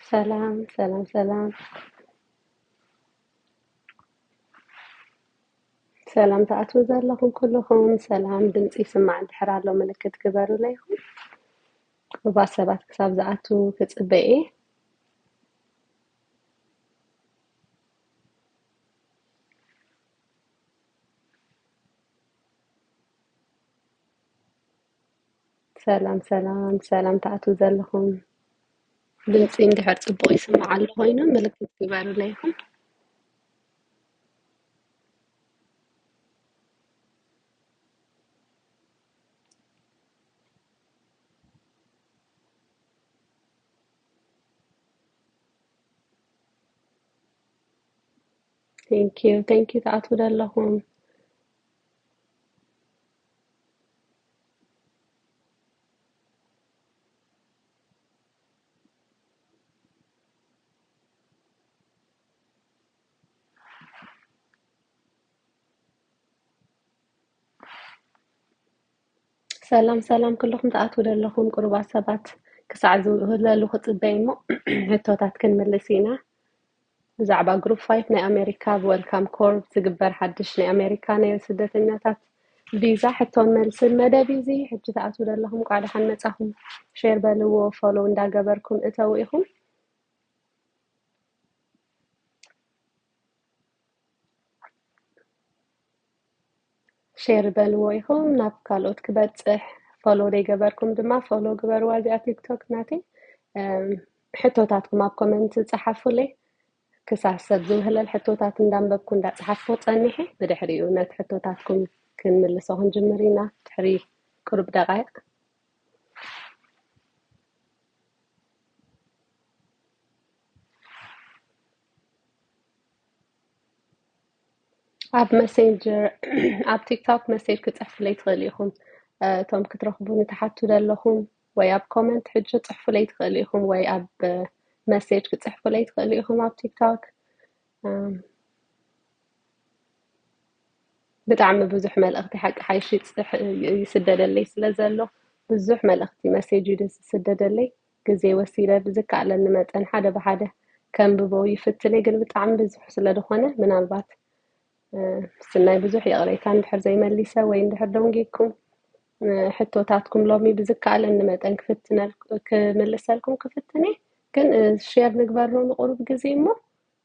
ሰላም፣ ሰላም፣ ሰላም። ሰላም ትኣትዉ ዘለኹም ኩልኹም፣ ሰላም፣ ድምፂ ይስማዕ እንድሕር ኣሎ ምልክት ግበሩለይ ኢኹም። ቁሩባት ሰባት ክሳብ ዝኣትዉ ክፅበ እየ። ሰላም፣ ሰላም፣ ሰላም ትኣትዉ ዘለኹም። ድምፂ እንድሕር ፅቡቕ ይስማዕ ኣሎ ኮይኑ ምልክት ግበሩለይ ኢኹም። Thank you፣ thank you ትኣትዉ ዘለኹም። ሰላም፣ ሰላም ኩልኹም ትኣትዉ ዘለኹም ቁሩባት ሰባት ክሳዕ ዝውህለሉ ክፅበይ እሞ ሕቶታት ክንምልስ ኢና። ብዛዕባ ግሩፕ ፋይቭ ናይ ኣሜሪካ ብ ዌልካም ኮርፕ ዝግበር ሓድሽ ናይ ኣሜሪካ ናይ ስደተኛታት ቪዛ ሕቶን መልስን መደብ እዩ እዚ። ሕጂ ትኣትዉ ዘለኹም እንኳዕ ደሓን መጻኹም። ሼር በልዎ፣ ፎሎው እንዳገበርኩም እተዉ ኢኹም። ሼር በልዎ ኢኹም ናብ ካልኦት ክበፅሕ። ፎሎ ዘይገበርኩም ድማ ፎሎ ግበርዋ እዚኣ ቲክቶክ ናተይ። እም፣ ሕቶታትኩም ኣብ ኮመንት ጸሓፉለይ። ክሳብ ሰብ ዝውህለል ሕቶታት እንዳንበብኩ እንዳጸሓፍኩ ጸኒሐ። ብድሕሪኡ ነቲ ሕቶታትኩም ክንምልሶ ክንጅምር ኢና። ድሕሪ ቁሩብ ደቓይቕ። ኣብ መሴንጀር፣ ኣብ ቲክቶክ መሴጅ ክጽሕፉለይ ትኽእሉ ኢኹም። እ፣ እቶም ክትረኽቡኒ ትሓቱ ዘለኹም ወይ ኣብ ኮመንት ሕጂ ጽሕፉለይ ትኽእሉ ኢኹም ወይ ኣብ፣ እ፣ መሴጅ ክጽሕፉለይ ትኽእሉ ኢኹም ኣብ ቲክቶክ። እም፣ ብጣዕሚ ብዙሕ መልእኽቲ ሓቂ ሓይሽ ይጽሕ-፣ ይስደደለይ ስለ ዘሎ፣ ብዙሕ መልእኽቲ መሴጅ እዩ ዝስደደለይ። ግዜ ወሲደ ብዝከኣለኒ መጠን ሓደ ብሓደ ከንብቦ ይፍትን እየ፣ ግን ብጣዕሚ ብዙሕ ስለ ዝኾነ ምናልባት፣ እ፣ ምስናይ ብዙሕ ይቕሬታ እንድሕር ዘይመሊሰ ወይ እንድሕር ደንጊግኩም፣ እ፣ ሕቶታትኩም ሎሚ ብዝከኣለኒ መጠን ክፍትነል-፣ ክምልሰልኩም ክፍትን እየ። ግን፣ እ፣ ሼር ንግበሮ ንቁሩብ ግዜ እሞ፣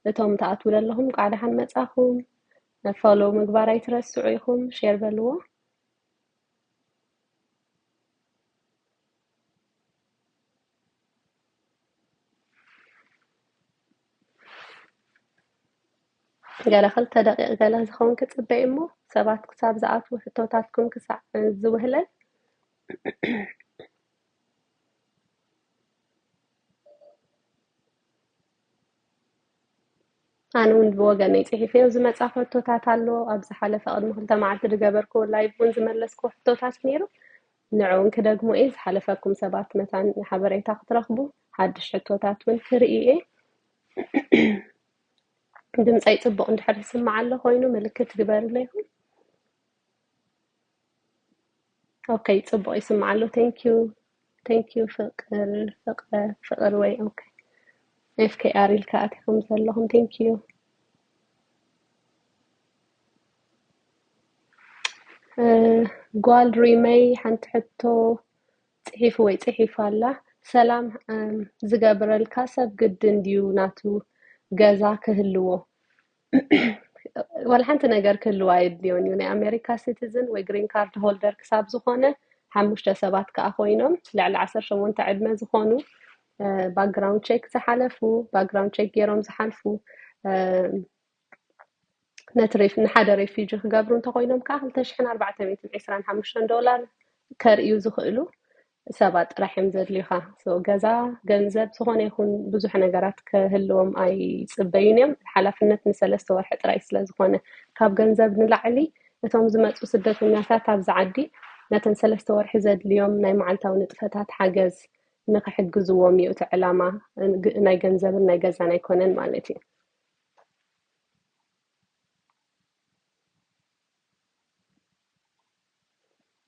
እቶም ትኣትዉ ዘለኹም እንኳዕ ደሓን መጻኹም። ፎሎው ምግባር ኣይትረስዑ ኢኹም፣ ሼር በልዎ። ገለ ክልተ ደቂቕ ገለ ዝኸውን ክጽበ እሞ፣ ሰባት ክሳብ ዝኣትዉ ሕቶታትኩም ክሳዕ ዝውህለል። ኣነ እውን ብወገነይ ጽሒፈዮ ዝመጻ ሕቶታት ኣሎ። ኣብ ዝሓለፈ ቅድሚ ክልተ መዓልቲ ዝገበርኩዎ ላይቭ እውን ዝመለስኩዎ ሕቶታት ነይሩ። ንዑ እውን ክደግሞ እየ። ዝሓለፈኩም ሰባት መታን ሓበሬታ ክትረኽቡ፣ ሓድሽ ሕቶታት እውን ክርኢ እየ። ድምፀይ ጽቡቕ እንድሕር ይስማዕ ኣሎ ኮይኑ ምልክት ግበሩለይ ይኹን። ኦኬ፣ ጽቡቕ ይስማዕ ኣሎ። ቴንክ ዩ፣ ቴንክ ዩ ፍቅር፣ ፍቅረ፣ ፍቅር ወይ፣ ኦኬ። ኤፍ ኬ ኣር ኢልካ ኣቲኹም ዘለኹም፣ ቴንክ ዩ። እ፣ ጓል ሪመይ ሓንቲ ሕቶ ጽሒፉ ወይ ጽሒፋ ኣላ። ሰላም፣ እም፣ ዝገብረልካ ሰብ ግድን ድዩ ናቱ ገዛ ክህልዎ? ዋላ ሓንቲ ነገር ክህልዋ የድልዮን እዩ። ናይ ኣሜሪካ ሲቲዝን ወይ ግሪን ካርድ ሆልደር ክሳብ ዝኾነ ሓሙሽተ ሰባት ከኣ ኮይኖም ልዕሊ ዓሰርተ ሸሞንተ ዕድመ ዝኾኑ፣ እ፣ ባክግራውንድ ቼክ ዝሓለፉ፣ ባክግራውንድ ቼክ ገይሮም ዝሓልፉ፣ እ፣ ነቲ ሬፍ-፣ ንሓደ ሬፊጂ ክገብሩ እንተኾይኖም ከኣ ክልተ ሽሕን ኣርባዕተ ሚእትን ዕስራን ሓሙሽተን ዶላር ከርእዩ ዝኽእሉ ሰባት ጥራሕ እዮም ዘድልዩኻ። ሶ፣ ገዛ፣ ገንዘብ፣ ዝኾነ ይኹን ብዙሕ ነገራት ክህልዎም ኣይጽበዩን እዮም። ሓላፍነት ንሰለስተ ወርሒ ጥራይ ስለ ዝኾነ፣ ካብ ገንዘብ ንላዕሊ እቶም ዝመጹ ስደተኛታት ኣብዚ ዓዲ ነተን ሰለስተ ወርሒ ዘድልዮም ናይ መዓልታዊ ንጥፈታት ሓገዝ ንኽሕግዝዎም እዩ እቲ ዕላማ። ግ-፣ ናይ ገንዘብን ናይ ገዛን ኣይኮነን ማለት እዩ።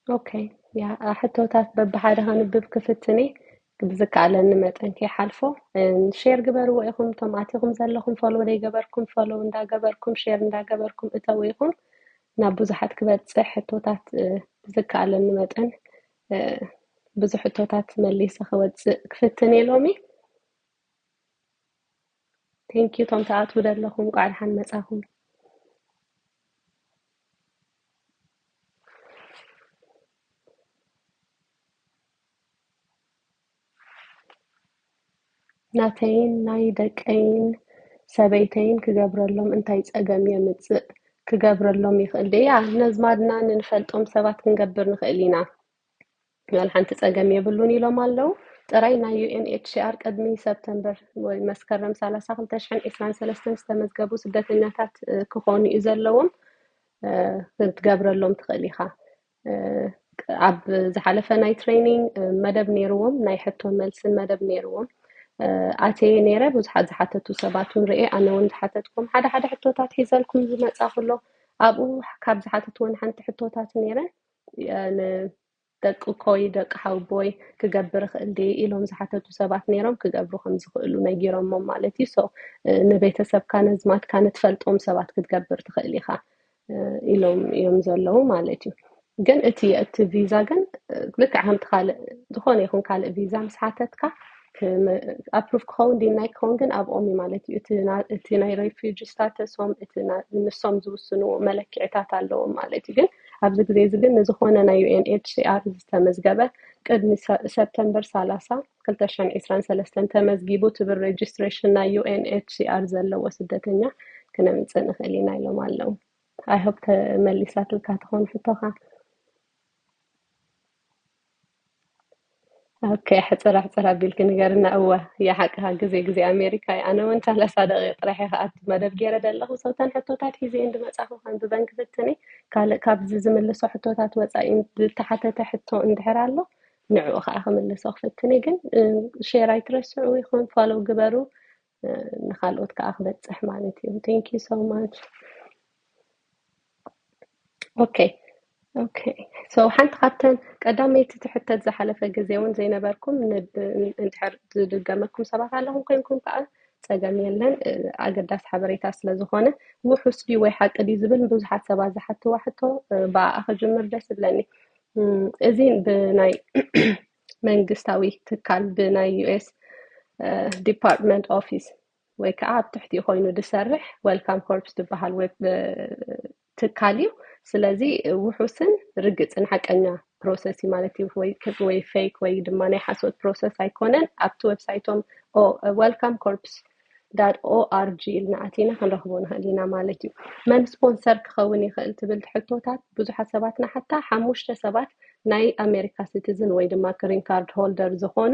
ኦኬ፣ ያ፣ ሕቶታት በብሓደ ከንብብ ክፍትን እየ። ብዝከኣለኒ መጠን ከይሓልፎ፣ እ፣ ሼር ግበርዎ ኢኹም። እቶም ኣቲኹም ዘለኹም ፎሎ ዘይገበርኩም፣ ፎሎ እንዳገበርኩም፣ ሼር እንዳገበርኩም እተው ኢኹም። ናብ ብዙሓት ክበጽሕ ሕቶታት፣ እ፣ ብዝከኣለኒ መጠን፣ እ፣ ብዙሕ ሕቶታት መሊሰ ክወጽእ ክፍትን እየ ሎሚ። ቴንክ ዩ፣ እቶም ትኣትዉ ዘለኹም፣ እንቋዕ ደሓን መጻኹም። ናተይን ናይ ደቀይን ሰበይተይን ክገብረሎም እንታይ ጸገም የምጽእ? ክገብረሎም ይኽእል ድያ? ነዝማድና ንንፈልጦም ሰባት ክንገብር ንኽእል ኢና። ዋላ ሓንቲ ጸገም የብሉን ኢሎም ኣለዉ። ጥራይ ናይ ዩ ኤን ኤች ሲ ኣር ቅድሚ ሰፕተምበር ወይ መስከረም ሰላሳ ክልተ ሽሕን ዕስራን ሰለስተን ዝተመዝገቡ ስደተኛታት፣ እ፣ ክኾኑ እዩ ዘለዎም። እ፣ ክትገብረሎም ትኽእል ኢኻ። እ፣ ኣብ ዝሓለፈ ናይ ትሬኒንግ፣ እ፣ መደብ ነይርዎም፣ ናይ ሕቶን መልስን መደብ ነይርዎም። እ፣ ኣትየ ነይረ፣ ብዙሓት ዝሓተቱ ሰባት እውን ርኤ፣ ኣነ እውን ዝሓተትኩም ሓደ ሓደ ሕቶታት ሒዘልኩም ዝመጻኹ ኣሎ። ኣብኡ ካብ ዝሓተትወን ሓንቲ ሕቶታት ነይረ፣ እ፣ ን-፣ ደቂ ኮይ ደቂ ሓውቦይ ክገብር ይኽእል ድየ ኢሎም ዝሓተቱ ሰባት ነይሮም፣ ክገብሩ ከም ዝኽእሉ ነጊሮሞም ማለት እዩ። ሶ፣ እ፣ ንቤተሰብካ ነዝማድካ ንትፈልጦም ሰባት ክትገብር ትኽእል ኢኻ፣ እ፣ ኢሎም እዮም ዘለዉ ማለት እዩ። ግን እቲ፣ እቲ ቪዛ ግን፣ እ፣ ልክዕ ከምቲ ካልእ፣ ዝኾነ ይኹን ካልእ ቪዛ ምስ ሓተትካ፣ ክም-፣ ኣፕሩቭ ክኸውን ዲናይ ክኸውን ግን ኣብኦም እዩ ማለት እዩ። እቲ ና-፣ እቲ ናይ ሬፊጂ ስታተሶም፣ እቲ ና-፣ ንሶም ዝውስንዎ መለክዕታት ኣለዎም ማለት እዩ። ግን ኣብዚ ግዜ እዚ ግን ንዝኾነ ናይ ዩ ኤን ኤች ሲ ኣር ዝተመዝገበ ቅድሚ ሰ-፣ ሰፕተምበር ሰላሳ ክልተ ሽሕን ዕስራን ሰለስተን ተመዝጊቡ ትብል ሬጅስትሬሽን ናይ ዩ ኤን ኤች ሲ ኣር ዘለዎ ስደተኛ ክነምጽእ ንኽእል ኢና ኢሎም ኣለዉ። ኣይ ሆፕ ተመሊሳትልካ ትኾን ሕቶኻ። ኦኬ፣ ሕጽር ሕጽር ኣቢልኪ ንገርና። እወ፣ የሓቅኻ፣ ግዜ ግዜ ኣሜሪካ እዩ። ኣነ እውን ሰላሳ ደቂቕ ጥራሕ እየ ከኣ መደብ ገይረ ዘለኹ። ሰውተን ሕቶታት ሒዘ እየ እንድመጻኹ ከም ብበንክ ፍትኒ። ካልእ ካብዚ ዝምልሶ ሕቶታት ወጻኢ ዝተሓተተ ሕቶ እንድሕር ኣሎ፣ ንዕኡ ከኣ ክምልሶ ክፍትን እየ። ግን፣ እ፣ ሼር ኣይትረስዑ ኢኹም፣ ፎሎው ግበሩ፣ እ፣ ንኻልኦት ከኣ ክበጽሕ ማለት እዩ። Thank you so much። ኦኬ፣ ኦኬ። So ሓንቲ ካብተን ቀዳመይቲ ትሕተት ዝሓለፈ ግዜ እውን ዘይነበርኩም ን-፣ ብ-፣ እንድሕር ዝድገመኩም ሰባት ኣለኹም ኮይንኩም ከኣ ጸገም የለን። እ፣ ኣገዳሲ ሓበሬታ ስለ ዝኾነ ውሑስ ድዩ ወይ ሓቂ ድዩ ዝብል ብዙሓት ሰባት ዝሓትዋ ሕቶ፣ እ፣ ብኣኣ ክጅምር ደስ ይብለኒ። እም፣ እዚ ብናይ መንግስታዊ ትካል ብናይ ዩ ኤስ፣ እ፣ ዲፓርትመንት ኦፊስ ወይ ከዓ ኣብ ትሕቲኡ ኮይኑ ዝሰርሕ ዌልካም ኮርፕስ ዝበሃል ዌብ፣ እ፣ ትካል እዩ። ስለዚ ውሑስን ርግጽን ሓቀኛ ፕሮሰስ እዩ ማለት እዩ። ወይ፣ ወይ ፌክ ወይ ድማ ናይ ሓሶት ፕሮሰስ ኣይኮነን። ኣብቲ ዌብሳይቶም ኦ-፣ ዌልካም ኮርፕስ ዳት ኦ ኣር ጂ ኢልና ኣቲና ክንረኽቦ ንኽእል ኢና ማለት እዩ። መን ስፖንሰር ክኸውን ይኽእል ትብል ሕቶታት ብዙሓት ሰባትና ሓታ ሓሙሽተ ሰባት ናይ ኣሜሪካ ሲቲዝን ወይ ድማ ግሪን ካርድ ሆልደር ዝኾኑ፣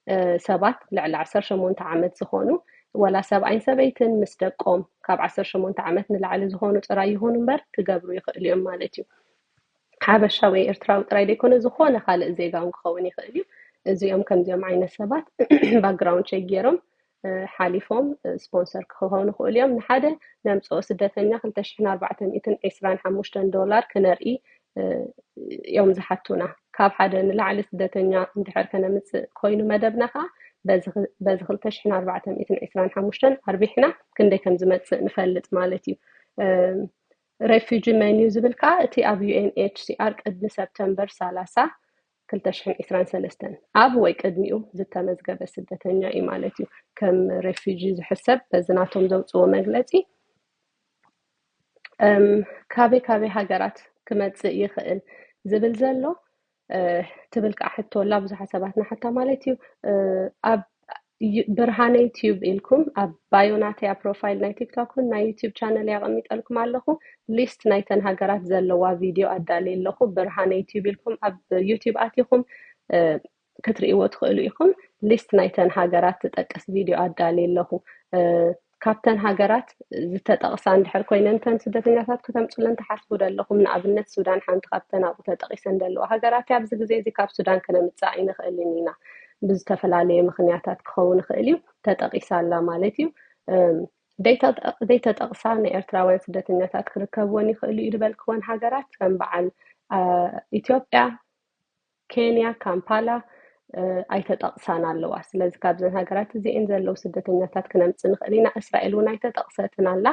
እ፣ ሰባት ልዕሊ ዓሰርተ ሸሞንተ ዓመት ዝኾኑ፣ ወላ ሰብኣይን ሰበይትን ምስ ደቆም ካብ ዓሰርተ ሸሞንተ ዓመት ንላዕሊ ዝኾኑ ጥራይ ይኹኑ እምበር ክገብሩ ይኽእሉ እዮም ማለት እዩ። ሓበሻ ወይ ኤርትራዊ ጥራይ ዘይኮነ ዝኾነ ካልእ ዜጋ እውን ክኸውን ይኽእል እዩ። እዚኦም ከምዚኦም ዓይነት ሰባት ባክግራውንድ ቼክ ገይሮም፣ እ፣ ሓሊፎም፣ እ፣ ስፖንሰር ክኾኑ ይኽእሉ እዮም። ንሓደ ነምጽኦ ስደተኛ ክልተ ሽሕን ኣርባዕተ ሚእትን ዕስራን ሓሙሽተን ዶላር ክነርኢ፣ እ፣ እዮም ዝሓቱና። ካብ ሓደ ንላዕሊ ስደተኛ እንድሕር ከነምጽእ ኮይኑ መደብና ከኣ በዚ ክ-፣ በዚ ክልተ ሽሕን ኣርባዕተ ሚእትን ዕስራን ሓሙሽተን ኣርቢሕና ክንደይ ከም ዝመጽእ ንፈልጥ ማለት እዩ። እ፣ ሬፊጂ መን እዩ ዝብል ከኣ እቲ ኣብ ዩ ኤን ኤች ሲ ኣር ቅድሚ ሰፕተምበር ሰላሳ ክልተ ሽሕን ዕስራን ሰለስተን ኣብ ወይ ቅድሚኡ ዝተመዝገበ ስደተኛ እዩ ማለት እዩ። ከም ሬፊጂ ዝሕሰብ በዚ ናቶም ዘውጽዎ መግለጺ፣ እም፣ ካበይ ካበይ ሃገራት ክመጽእ ይኽእል ዝብል ዘሎ፣ እ፣ ትብል ከኣ ሕቶ ኣላ ብዙሓት ሰባት ንሓታ ማለት እዩ። እ፣ ኣብ ዩ-፣ ብርሃነይ ቲዩብ ኢልኩም ኣብ ባዮ ናተይ ኣብ ፕሮፋይል ናይ ቲክቶክን ናይ ዩቲዩብ ቻነል ያቐሚጠልኩም ኣለኹ። ሊስት ናይተን ሃገራት ዘለዋ ቪድዮ ኣዳልየ ኣለኹ። ብርሃነይ ቲዩብ ኢልኩም ኣብ ዩቲዩብ ኣቲኹም፣ እ፣ ክትርእይዎ ትኽእሉ ኢኹም። ሊስት ናይተን ሃገራት ዝጠቅስ ቪድዮ ኣዳልየ ኣለኹ። እ፣ ካብተን ሃገራት ዝተጠቕሳ እንድሕር ኮይነን እተን ስደተኛታት ከተምጹለን ትሓስቡ ዶ ኣለኹም? ንኣብነት ሱዳን ሓንቲ ካብተን ኣብኡ ተጠቒሰን ዘለዋ ሃገራት እያ። ኣብዚ ግዜ እዚ ካብ ሱዳን ከነምጽእ ኣይንኽእልን ኢና። ብዝተፈላለየ ምኽንያታት ክኸውን ይኽእል እዩ። ተጠቒሳ ኣላ ማለት እዩ። እም፣ ዘይተጠ-፣ ዘይተጠቕሳ ናይ ኤርትራውያን ስደተኛታት ክርከብወን ይኽእሉ እዩ ዝበልክወን ሃገራት ከም በዓል፣ አ፣ ኢትዮጵያ፣ ኬንያ፣ ካምፓላ፣ ኣይተጠቕሳን ኣለዋ። ስለዚ ካብዘን ሃገራት እዚኤን ዘለዉ ስደተኛታት ክነምጽእ ንኽእል ኢና። እስራኤል እውን ኣይተጠቕሰትን ኣላ።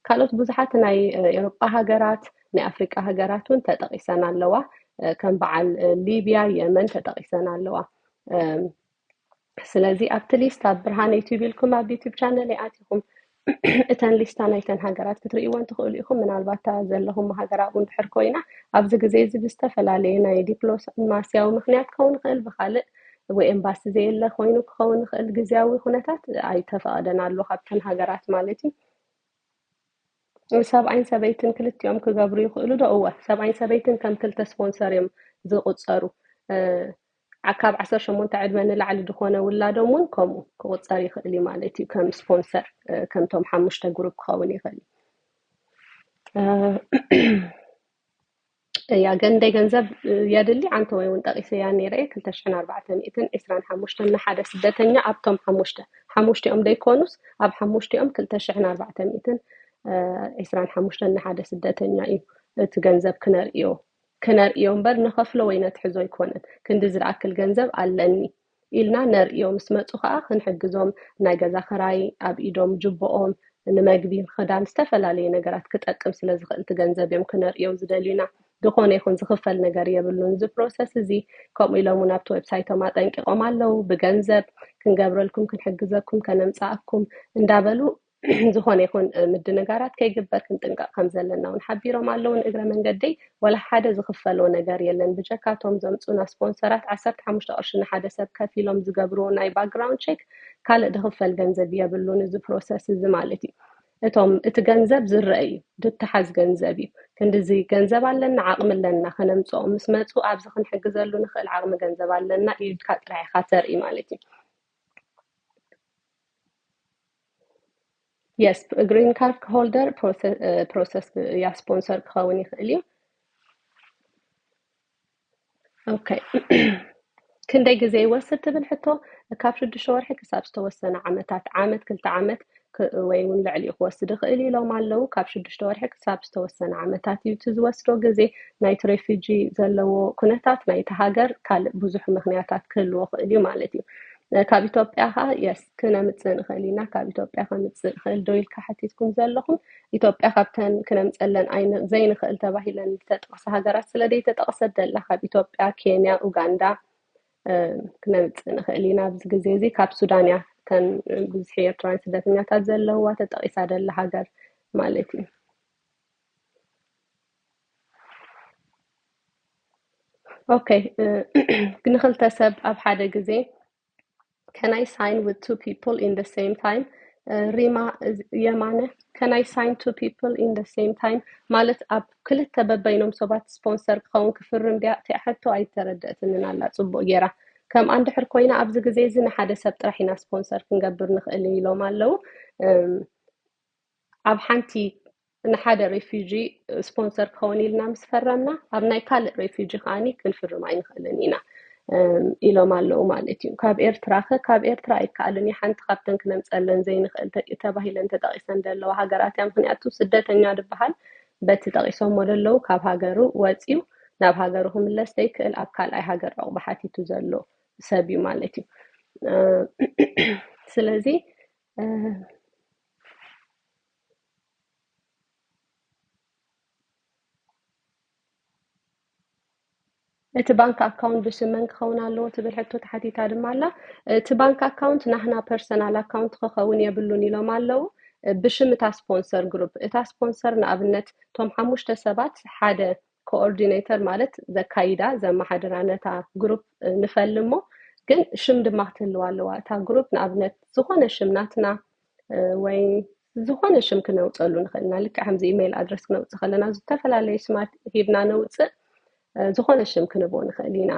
ካልኦት ብዙሓት ናይ ኤውሮጳ ሃገራት፣ ናይ ኣፍሪቃ ሃገራት እውን ተጠቒሰን ኣለዋ። ከም በዓል ሊብያ፣ የመን ተጠቒሰን ኣለዋ። ስለዚ ኣብቲ ሊስት ኣብ ብርሃን ዩቲዩብ ኢልኩም ኣብ ዩቲዩብ ቻነል ኣቲኹም እተን ሊስታ ናይተን ሃገራት ክትርእይወን ትኽእሉ ኢኹም። ምናልባት እታ ዘለኹም ሃገር ኣብኡ እንድሕር ኮይና ኣብዚ ግዜ እዚ ብዝተፈላለየ ናይ ዲፕሎማስያዊ ምኽንያት ክኸውን ይኽእል፣ ብኻልእ ወይ ኤምባሲ ዘየለ ኮይኑ ክኸውን ይኽእል፣ ግዝያዊ ኩነታት ኣይተፈቐደን ኣሎ ካብተን ሃገራት ማለት እዩ። ሰብኣይን ሰበይትን ክልቲኦም ክገብሩ ይኽእሉ ዶ? እወ፣ ሰብኣይን ሰበይትን ከም ክልተ ስፖንሰር እዮም ዝቑጸሩ። ካብ ዓሰርተ ሸሞንተ ዕድመ ንላዕሊ ዝኾነ ውላዶም እውን ከምኡ ክቑጸር ይኽእል እዩ ማለት እዩ። ከም ስፖንሰር ከምቶም ሓሙሽተ ግሩፕ ክኸውን ይኽእል እዩ። እያ ገንደይ ገንዘብ የድሊ ኣንተ ወይ እውን ጠቂሰያ ነይረ ክልተ ሽሕን ኣርባዕተ ሚእትን ዕስራን ሓሙሽተን ንሓደ ስደተኛ ኣብቶም ሓሙሽተ ሓሙሽቲኦም ደይኮኑስ ኣብ ሓሙሽቲኦም ክልተ ሽሕን ኣርባዕተ ሚእትን ዕስራን ሓሙሽተን ንሓደ ስደተኛ እዩ እቲ ገንዘብ ክነርእዮ ክነርእዮ እምበር ንኸፍሎ ወይ ነትሕዞ ኣይኮነን። ክንዲ ዝኣክል ገንዘብ ኣለኒ ኢልና ነርእዮ ምስ መፁ ከዓ ክንሕግዞም ናይ ገዛ ክራይ ኣብ ኢዶም ጅቦኦም ንመግቢ ንክዳን ዝተፈላለየ ነገራት ክጠቅም ስለ ዝኽእል እቲ ገንዘብ እዮም ክነርእዮ ዝደልዩና። ዝኾነ ይኹን ዝኽፈል ነገር የብሉን። እዚ ፕሮሰስ እዚ ከምኡ ኢሎም እውን ኣብቲ ዌብሳይቶም ኣጠንቂቖም ኣለዉ። ብገንዘብ ክንገብረልኩም ክንሕግዘኩም ከነምፃኣኩም እንዳበሉ ዝኾነ ይኹን ምድንጋራት ከይግበር ክንጥንቀቕ ከም ዘለና እውን ሓቢሮም ኣለዉ። ንእግረ መንገደይ ወላ ሓደ ዝኽፈሎ ነገር የለን። ብጀካቶም ዘምፁና ስፖንሰራት ዓሰርተ ሓሙሽተ ቅርሺ ንሓደ ሰብ ከፊሎም ዝገብርዎ ናይ ባክግራውንድ ቼክ ካልእ ዝኽፈል ገንዘብ የብሉን። እዚ ፕሮሰስ እዚ ማለት እዩ እቶም እቲ ገንዘብ ዝረአ እዩ ድተሓዝ ገንዘብ እዩ። ክንድዚ ገንዘብ ኣለና ዓቕሚ ኣለና ከነምፅኦ ምስ መፁ ኣብዚ ክንሕግዘሉ ንኽእል ዓቕሚ ገንዘብ ኣለና ኢልካ ጥራሕ ኢኻ ተርኢ ማለት እዩ። የስ ግሪን ካርድ ሆልደር ፕሮሰስ ያ ስፖንሰር ክኸውን ይኽእል እዩ። ኦኬ ክንደይ ግዜ ይወስድ ትብል ሕቶ ካብ ሽዱሽተ ወርሒ ክሳብ ዝተወሰነ ዓመታት ዓመት ክልተ ዓመት ወይ እውን ልዕሊኡ ክወስድ ይኽእል ኢሎም ኣለዉ። ካብ ሽዱሽተ ወርሒ ክሳብ ዝተወሰነ ዓመታት እዩ እቲ ዝወስዶ ግዜ። ናይቲ ሬፊጂ ዘለዎ ኩነታት ናይቲ ሃገር ካልእ ብዙሕ ምኽንያታት ክህልዎ ክእል እዩ ማለት እዩ። ካብ ኢትዮጵያ ከዓ የስ ክነምፅእ ንኽእል ኢና፣ ካብ ኢትዮጵያ ከምፅእ ንኽእል ዶ ኢልካ ሓቲትኩም ዘለኹም። ኢትዮጵያ ካብተን ክነምፀለን ዘይንኽእል ተባሂለን ዝተጠቕሰ ሃገራት ስለ ዘይተጠቕሰት ዘላ ካብ ኢትዮጵያ፣ ኬንያ፣ ኡጋንዳ ክነምፅእ ንኽእል ኢና። ኣብዚ ግዜ እዚ ካብ ሱዳን እያ እተን ብዙሕ ኤርትራውያን ስደተኛታት ዘለውዋ ተጠቒሳ ዘላ ሃገር ማለት እዩ። ኦኬ ንክልተ ሰብ ኣብ ሓደ ግዜ can I sign with two people in the same time? ሪማ የማነ can I sign two people in the same time ማለት ኣብ ክልተ በበይኖም ሰባት ስፖንሰር ክኸውን ክፍርም ድያ እቲኣ ሕቶ ኣይተረደእትንን ኣላ ፅቡቅ ጌራ። ከምኣ እንድሕር ኮይና ኣብዚ ግዜ እዚ ንሓደ ሰብ ጥራሕ ኢና ስፖንሰር ክንገብር ንኽእል ኢሎም ኣለዉ። ኣብ ሓንቲ ንሓደ ሬፊጂ ስፖንሰር ክኸውን ኢልና ምስ ፈረምና ኣብ ናይ ካልእ ሬፊጂ ከዓኒ ክንፍርም ኣይንኽእልን ኢና ኢሎም ኣለዉ ማለት እዩ። ካብ ኤርትራ ከ ካብ ኤርትራ ኣይከኣልን እዩ። ሓንቲ ካብተን ክነምፀለን ዘይንኽእል ተባሂለን ተጠቒሰን ዘለዋ ሃገራት እያ። ምክንያቱ ስደተኛ ዝበሃል በቲ ጠቒሶሞ ዘለዉ ካብ ሃገሩ ወፂኡ ናብ ሃገሩ ክምለስ ዘይክእል ኣብ ካልኣይ ሃገር ዕቑባ ሓቲቱ ዘሎ ሰብ እዩ ማለት እዩ። ስለዚ እቲ ባንክ ኣካውንት ብስም መን ክኸውን ኣለዎ ትብል ሕቶ ተሓቲታ ድማ ኣላ። እቲ ባንክ ኣካውንት ናህና ፐርሰናል ኣካውንት ክኸውን የብሉን ኢሎም ኣለዉ። ብሽም እታ ስፖንሰር ግሩፕ እታ ስፖንሰር ንኣብነት እቶም ሓሙሽተ ሰባት ሓደ ኮኦርዲኔተር ማለት ዘካይዳ ዘመሓድራ ነታ ግሩፕ ንፈሊ እሞ ግን ሽም ድማ ክትህልዋ ኣለዋ። እታ ግሩፕ ንኣብነት ዝኾነ ሽም ናትና ወይ ዝኾነ ሽም ክነውፀሉ ንኽእል ኢና። ልክዕ ከምዚ ኢሜይል ኣድረስ ክነውፅእ ከለና ዝተፈላለየ ሽማት ሂብና ነውፅእ። ዝኾነ ሽም ክንህቦ ንኽእል ኢና።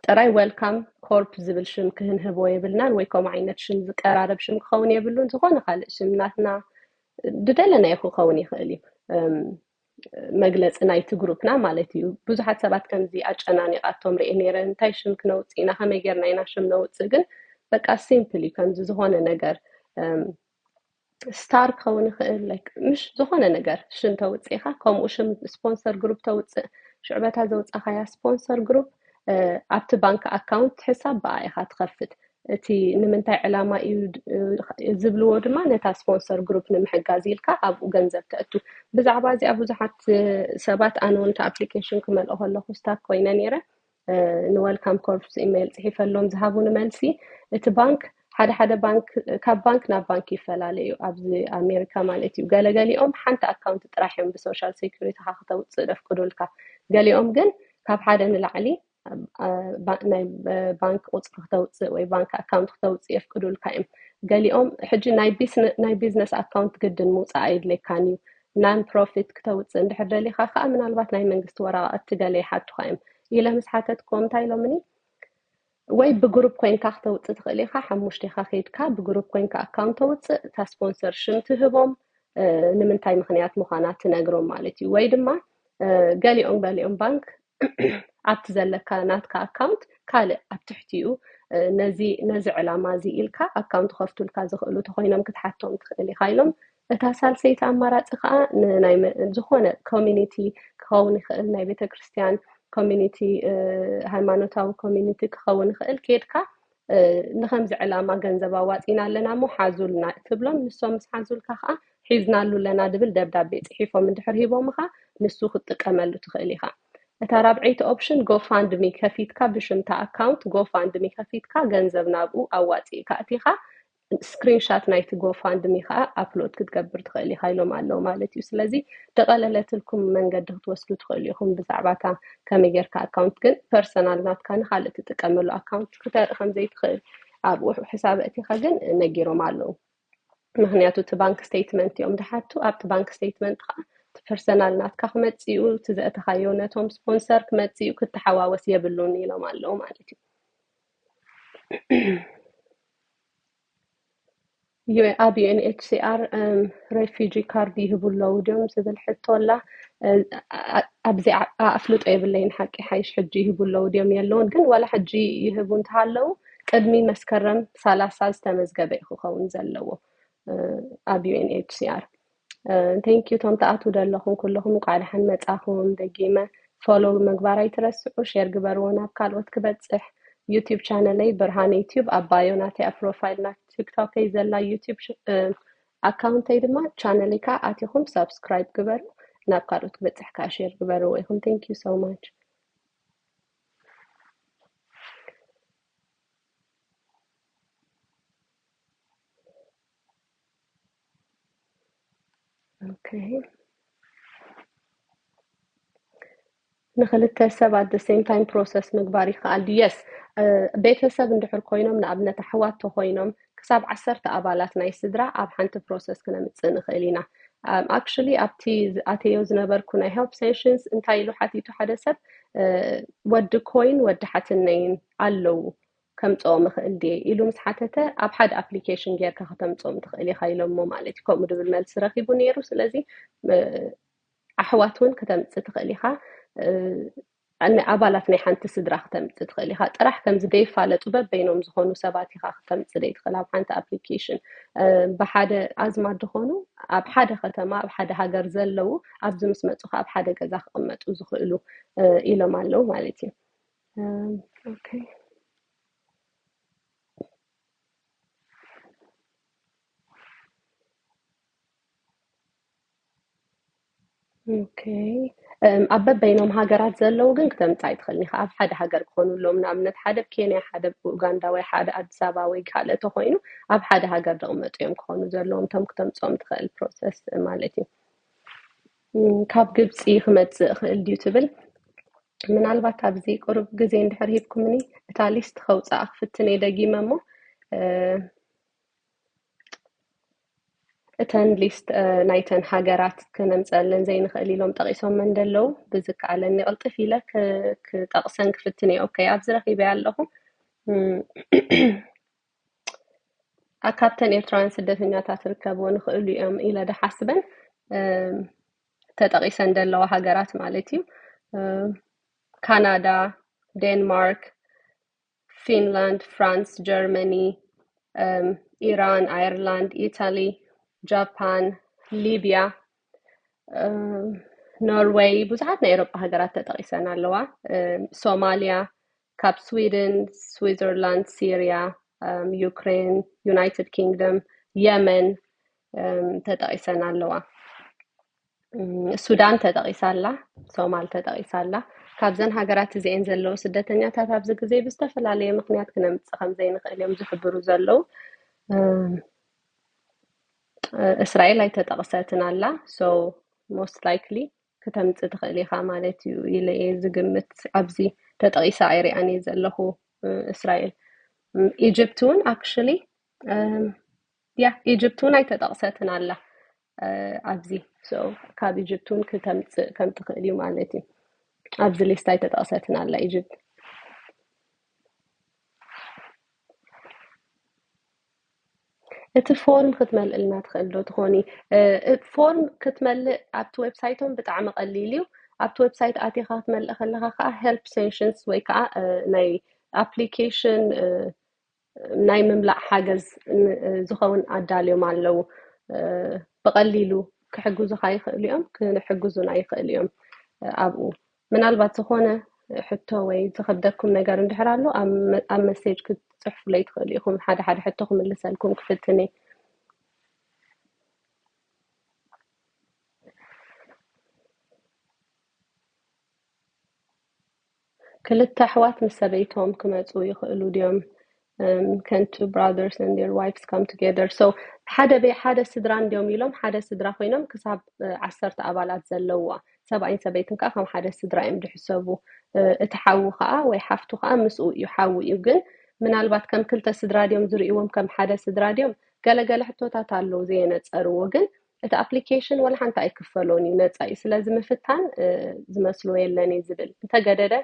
ጥራይ ዌልካም ኮርፕ ዝብል ሽም ክህንህቦ የብልናን ወይ ከምኡ ዓይነት ሽም ዝቀራረብ ሽም ክኸውን የብሉን። ዝኾነ ካልእ ሽም ናትና ዝደለናዮ ክኸውን ይኽእል እዩ። መግለፂ ናይቲ ግሩፕና ማለት እዩ። ብዙሓት ሰባት ከምዚ ኣጨናኒቓቶም ርኤ ነይረ። እንታይ ሽም ክነውፅእ ኢና? ከመይ ጌርና ኢና ሽም ነውፅእ? ግን በቃ ሲምፕል እዩ። ከምዚ ዝኾነ ነገር ስታር ክኸውን ይኽእል ምሽ ዝኾነ ነገር ሽም ተውፅኢኻ ከምኡ ሽም ስፖንሰር ግሩፕ ተውፅእ ሽዕበታ ዘውፃኻያ ስፖንሰር ግሩፕ ኣብቲ ባንክ ኣካውንት ሕሳብ ብኣ ኢኻ ትኸፍት። እቲ ንምንታይ ዕላማ እዩ ዝብልዎ ድማ ነታ ስፖንሰር ግሩፕ ንምሕጋዝ ኢልካ ኣብኡ ገንዘብ ተእቱ። ብዛዕባ እዚኣ ብዙሓት ሰባት፣ ኣነ እውን እቲ ኣፕሊኬሽን ክመልኦ ከለኹ ስታክ ኮይነ ነይረ። ንወልካም ኮርፕስ ኢሜይል ፅሒፈሎም ዝሃቡኒ መልሲ፣ እቲ ባንክ ሓደ ሓደ ባንክ ካብ ባንክ ናብ ባንክ ይፈላለ እዩ። ኣብዚ ኣሜሪካ ማለት እዩ። ገለገሊኦም ሓንቲ ኣካውንት ጥራሕ እዮም ብሶሻል ሴኩሪቲካ ክተውፅእ ደፍቅዱልካ። ገሊኦም ግን ካብ ሓደ ንላዕሊ ናይ ባንክ ቁፅሪ ክተውፅእ ወይ ባንክ ኣካውንት ክተውፅእ የፍቅዱልካ እዮም። ገሊኦም ሕጂ ናይ ቢዝነስ ኣካውንት ግድን ምውፃእ ኣይድለካን እዩ። ናን ፕሮፊት ክተውፅእ እንድሕር ደሊካ ከዓ ምናልባት ናይ መንግስቲ ወረቃቅቲ ገለ ይሓቱካ እዮም ኢለ ምስ ሓተትኩም እንታይ ኢሎምኒ? ወይ ብግሩፕ ኮይንካ ክተውፅእ ትኽእል ኢኻ። ሓሙሽቴኻ ከይድካ ብግሩፕ ኮይንካ ኣካውንት ተውፅእ፣ እታ ስፖንሰር ሽም ትህቦም፣ ንምንታይ ምኽንያት ምዃና ትነግሮም ማለት እዩ። ወይ ድማ ገሊኦም ገሊኦም ባንክ ኣብቲ ዘለካ ናትካ ኣካውንት ካልእ ኣብ ትሕቲኡ ነዚ ነዚ ዕላማ እዚ ኢልካ ኣካውንት ከፍቱልካ ዝኽእሉ ተኾይኖም ክትሓቶም ትኽእል ኢኻ ኢሎም። እታ ሳልሰይቲ ኣማራፂ ከዓ ንናይ ዝኾነ ኮሚኒቲ ክኸውን ይኽእል፣ ናይ ቤተክርስትያን ኮሚኒቲ፣ ሃይማኖታዊ ኮሚኒቲ ክኸውን ይኽእል። ኬድካ ንከምዚ ዕላማ ገንዘብ ኣዋፂና ኣለና እሞ ሓዙልና ትብሎም። ንሶም ምስ ሓዙልካ ከዓ ሒዝናሉ ኣለና ድብል ደብዳቤ ፅሒፎም እንድሕር ሂቦምኻ ንሱ ክትጥቀመሉ ትኽእል ኢኻ። እታ ራብዐይቲ ኦፕሽን ጎፋንድሚ ከፊትካ ብሽምታ ኣካውንት ጎፋንድሚ ከፊትካ ገንዘብ ናብኡ ኣዋፂእካ እቲኻ ስክሪንሻት ናይቲ ጎፋንድሚ ከዓ ኣፕሎድ ክትገብር ትኽእል ኢኻ ኢሎም ኣለዉ ማለት እዩ። ስለዚ ደቐለለትልኩም መንገዲ ክትወስዱ ትኽእሉ ኢኹም ብዛዕባ እታ ከመይ ጌርካ ኣካውንት ግን ፐርሰናል ናትካ ንካልእ ትጥቀመሉ ኣካውንት ክተርኢ ከም ዘይትኽእል ኣብኡ ሕሳብ ኣእቲኻ ግን ነጊሮም ኣለዉ። ምክንያቱ እቲ ባንክ ስቴትመንት እዮም ድሓቱ ኣብቲ ባንክ ስቴትመንት ከዓ እቲ ፐርሰናል ናትካ ክመፅኡ እቲ ዘእተኻዮ ነቶም ስፖንሰር ክመፅኡ ክተሓዋወስ የብሉን ኢሎም ኣለዉ ማለት እዩ። ኣብ ዩ ኤን ኤች ሲ ኣር ሬፊጂ ካርድ ይህቡ ኣለዉ ድዮም ዝብል ሕቶ ኣላ። ኣብዚ ኣፍልጦ የብለይን ሓቂ ሓይሽ ሕጂ ይህቡ ኣለዉ ድዮም የለውን ግን ዋላ ሕጂ ይህቡ እንተሃለዉ ቅድሚ መስከረም ሰላሳ ዝተመዝገበ እዩ ክኸውን ዘለዎ። ኣብ ዩ ኤን ኤች ሲ ኣር። Thank you እቶም ትኣትዉ ዘለኹም ኩለኹም እንኳዕ ደሓን መጻኹም። ደጊመ ፎሎ ምግባር ኣይትረስዑ፣ ሼር ግበርዎ ናብ ካልኦት ክበጽሕ። ዩቲዩብ ቻነለይ ብርሃን ዩቲዩብ ኣብ ባዮ ናተይ ኣብ ፕሮፋይል ናይ ቲክቶከይ ዘላ ዩቲዩብ ኣካውንተይ ድማ ቻነለይ ከዓ ኣቲኹም ሳብስክራይብ ግበሩ፣ ናብ ካልኦት ክበጽሕ ከዓ ሼር ግበርዎ ኢኹም። Thank you so much። Okay. ንክልተ ሰብ at the same time process ምግባር ይከኣል ድዩ? Yes. ቤተሰብ እንድሕር ኮይኖም ንኣብነት ኣሕዋት ተኮይኖም ክሳብ ዓሰርተ ኣባላት ናይ ስድራ ኣብ ሓንቲ process ክነምፅእ ንክእል ኢና። Actually ኣብቲ ኣተዮ ዝነበርኩ ናይ help sessions እንታይ ኢሉ ሓቲቱ ሓደ ሰብ ወዲ ኮይን ወዲ ሓትነይን ኣለዉ ከምፅኦም እኽእል ድየ ኢሉ ምስ ሓተተ ኣብ ሓደ ኣፕሊኬሽን ጌርካ ከተምፅኦም ትኽእል ኢኻ ኢሎሞ ማለት እዩ። ከምኡ ድብል መልሲ ረኺቡ ነይሩ። ስለዚ ኣሕዋት እውን ከተምፅእ ትኽእል ኢኻ። ኣባላት ናይ ሓንቲ ስድራ ክተምፅእ ትኽእል ኢኻ። ጥራሕ ከምዚ ደይፋለጡ በበይኖም ዝኾኑ ሰባት ኢኻ ክተምፅእ ደይትኽእል ኣብ ሓንቲ ኣፕሊኬሽን። ብሓደ ኣዝማድ ዝኾኑ ኣብ ሓደ ከተማ ኣብ ሓደ ሃገር ዘለዉ ኣብዚ ምስ መፁ ኣብ ሓደ ገዛ ክቕመጡ ዝኽእሉ ኢሎም ኣለዉ ማለት እዩ። Okay. Okay. ኣብ በበይኖም ሃገራት ዘለዉ ግን ክተምፃ ኣይትኽእልን ኢኻ። ኣብ ሓደ ሃገር ክኾኑ ኣለዎም። ንኣብነት ሓደ ኣብ ኬንያ፣ ሓደ ኣብ ኡጋንዳ ወይ ሓደ ኣዲስ ኣበባ ወይ ካልእ ተኮይኑ ኣብ ሓደ ሃገር ዝቕመጡ እዮም ክኾኑ ዘለዎም እቶም ክተምፅኦም ትኽእል ፕሮሰስ ማለት እዩ። ካብ ግብፂ ክመፅእ እኽእል ድዩ ትብል? ምናልባት ኣብዚ ቁሩብ ግዜ እንድሕር ሂብኩምኒ እታ ሊስት ከውፅኣ ክፍትን እየ ደጊመ እሞ እተን ሊስት ናይተን ሃገራት ክነምፀለን ዘይንኽእል ኢሎም ጠቂሶመን ደለዉ ብዝከኣለኒ ቅልጥፍ ኢለ ክጠቅሰን ክፍትን እየ። ኦኬ ኣብዚ ረኪበያ ኣለኹ። ካብተን ኤርትራውያን ስደተኛታት ርከብዎ ንኽእሉ እዮም ኢለ ድሓስበን ተጠቂሰን ደለዋ ሃገራት ማለት እዩ። ካናዳ፣ ዴንማርክ፣ ፊንላንድ፣ ፍራንስ፣ ጀርመኒ፣ ኢራን፣ ኣየርላንድ፣ ኢታሊ፣ ጃፓን፣ ሊብያ፣ ኖርዌይ፣ ብዙሓት ናይ ኤሮጳ ሃገራት ተጠቂሰን ኣለዋ። ሶማልያ፣ ካብ ስዊድን፣ ስዊዘርላንድ፣ ሲርያ፣ ዩክሬን፣ ዩናይትድ ኪንግደም፣ የመን ተጠቒሰን ኣለዋ። ሱዳን ተጠቒሳ ኣላ፣ ሶማል ተጠቒሳ ኣላ። ካብዘን ሃገራት እዚአን ዘለዉ ስደተኛታት ኣብዚ ግዜ ብዝተፈላለየ ምኽንያት ክነምፅእ ከም ዘይንኽእል እዮም ዝሕብሩ ዘለዉ። እስራኤል ኣይተጠቕሰትን ኣላ። So most likely ክተምፅእ ትኽእል ኢኻ ማለት እዩ ኢለ እየ ዝግምት። ኣብዚ ተጠቒሳ ኣይሪኣን እየ ዘለኹ እስራኤል። ኢጅፕት እውን actually ያ ኢጅፕት እውን ኣይተጠቕሰትን ኣላ ኣብዚ። So ካብ ኢጅፕት እውን ክተምፅእ ከም ትኽእል እዩ ማለት እዩ። ኣብዚ ሊስት ኣይተጠቕሰትን ኣላ ኢጅፕት። እቲ ፎርም ክትመልእልና ትኽእል ዶ ትኾኒ? ፎርም ክትመልእ ኣብቲ ዌብሳይቶም ብጣዕሚ ቀሊል እዩ። ኣብቲ ዌብሳይት ኣቲኻ ክትመልእ ከለኻ ከዓ ሄልፕ ሴንሽንስ ወይ ከዓ ናይ ኣፕሊኬሽን ናይ ምምላእ ሓገዝ ዝኸውን ኣዳልዮም ኣለዉ። ብቐሊሉ ክሕግዙኻ ይኽእሉ እዮም፣ ክሕግዙና ይኽእሉ እዮም። ኣብኡ ምናልባት ዝኾነ ሕቶ ወይ ዝኸብደኩም ነገር እንድሕር ኣሎ ኣብ መሴጅ ክትፅሕፉለይ ትኽእሉ ኢኹም። ሓደ ሓደ ሕቶ ክምልሰልኩም ክፍትን እየ። ክልተ ኣሕዋት ምስ ሰበይቶም ክመፁ ይኽእሉ ድዮም? Can two brothers and their wives come together? So ሓደ ቤ ሓደ ስድራ እንዲዮም ኢሎም ሓደ ስድራ ኮይኖም ክሳብ ዓሰርተ ኣባላት ዘለውዋ ሰብኣይን ሰበይትን ከዓ ከም ሓደ ስድራ እዮም ዝሕሰቡ። እቲ ሓዉ ከዓ ወይ ሓፍቱ ከዓ ምስኡ እዩ፣ ሓዉ እዩ። ግን ምናልባት ከም ክልተ ስድራ ድዮም ዝርእይዎም፣ ከም ሓደ ስድራ ድዮም? ገለገለ ሕቶታት ኣለዉ ዘየነፀርዎ። ግን እቲ ኣፕሊኬሽን ወላ ሓንቲ ኣይክፈሎን እዩ፣ ነፃ እዩ። ስለዚ ምፍታን ዝመስሎ የለን እዩ ዝብል። እንተገደደ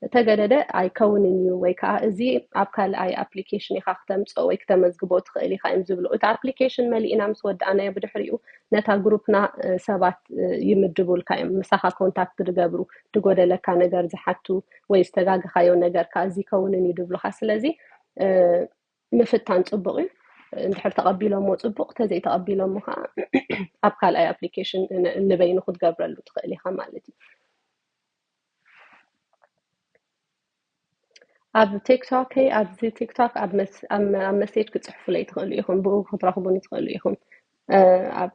እንተገደደ ኣይከውንን እዩ ወይ ከዓ እዚ ኣብ ካልኣይ ኣፕሊኬሽን ኢኻ ክተምፅኦ ወይ ክተመዝግቦ ትኽእል ኢኻ እዮም ዝብሉ። እቲ ኣፕሊኬሽን መሊእና ምስ ወዳእናዮ ብድሕሪኡ ነታ ግሩፕና ሰባት ይምድቡልካ እዮም፣ ምሳኻ ኮንታክት ዝገብሩ፣ ዝጎደለካ ነገር ዝሓቱ ወይ ዝተጋገኻዮ ነገር ከዓ እዚ ይከውንን እዩ ዝብሉኻ። ስለዚ ምፍታን ፅቡቕ እዩ። እንድሕር ተቐቢሎሞ ፅቡቕ፣ ተዘይተቐቢሎሞ ከዓ ኣብ ካልኣይ ኣፕሊኬሽን ንበይኑ ክትገብረሉ ትኽእል ኢኻ ማለት እዩ። ኣብ ቲክቶክ ኣብዚ ቲክቶክ ኣብ መሴጅ ክፅሕፉለይ ትኽእሉ ኢኹም፣ ብኡ ክትረኽቡኒ ትኽእሉ ኢኹም። ኣብ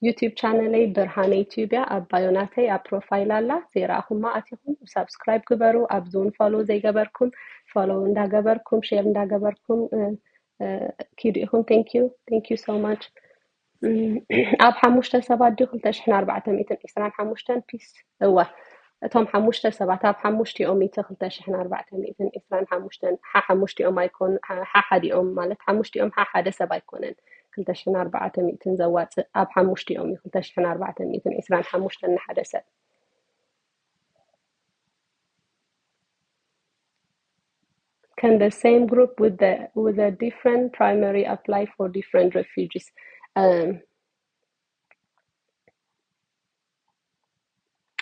ዩቲዩብ ቻነለይ ብርሃነ ዩቲዩብ እያ። ኣብ ባዮናተይ ኣብ ፕሮፋይል ኣላ፣ ዘይረኣኹማ ኣቲኹም ሳብስክራይብ ግበሩ። ኣብዚ እውን ፎሎ ዘይገበርኩም ፎሎ እንዳገበርኩም ሼር እንዳገበርኩም ኪዱ ኢኹም። Thank you, thank you so much። ኣብ ሓሙሽተ ሰባት ድዩ ክልተ ሽሕን ኣርባዕተ ሚእትን ዕስራን ሓሙሽተን ፒስ? እወ፣ እቶም ሓሙሽተ ሰባት ኣብ ሓሙሽቲኦም እቲ ክልተ ሽሕን ኣርባዕተ ሚእትን ዕስራን ሓሙሽተን ሓሓሙሽቲኦም ኣይኮኑ ሓሓዲኦም ማለት ሓሙሽቲኦም ሓሓደ ሰብ ኣይኮነን። ክልተ ሽሕን ኣርባዕተ ሚእትን ዘዋፅእ ኣብ ሓሙሽቲኦም እዩ። ክልተ ሽሕን ኣርባዕተ ሚእትን ዕስራን ሓሙሽተን ንሓደ ሰብ። Can the same group with the with a different primary apply for different refugees? Um,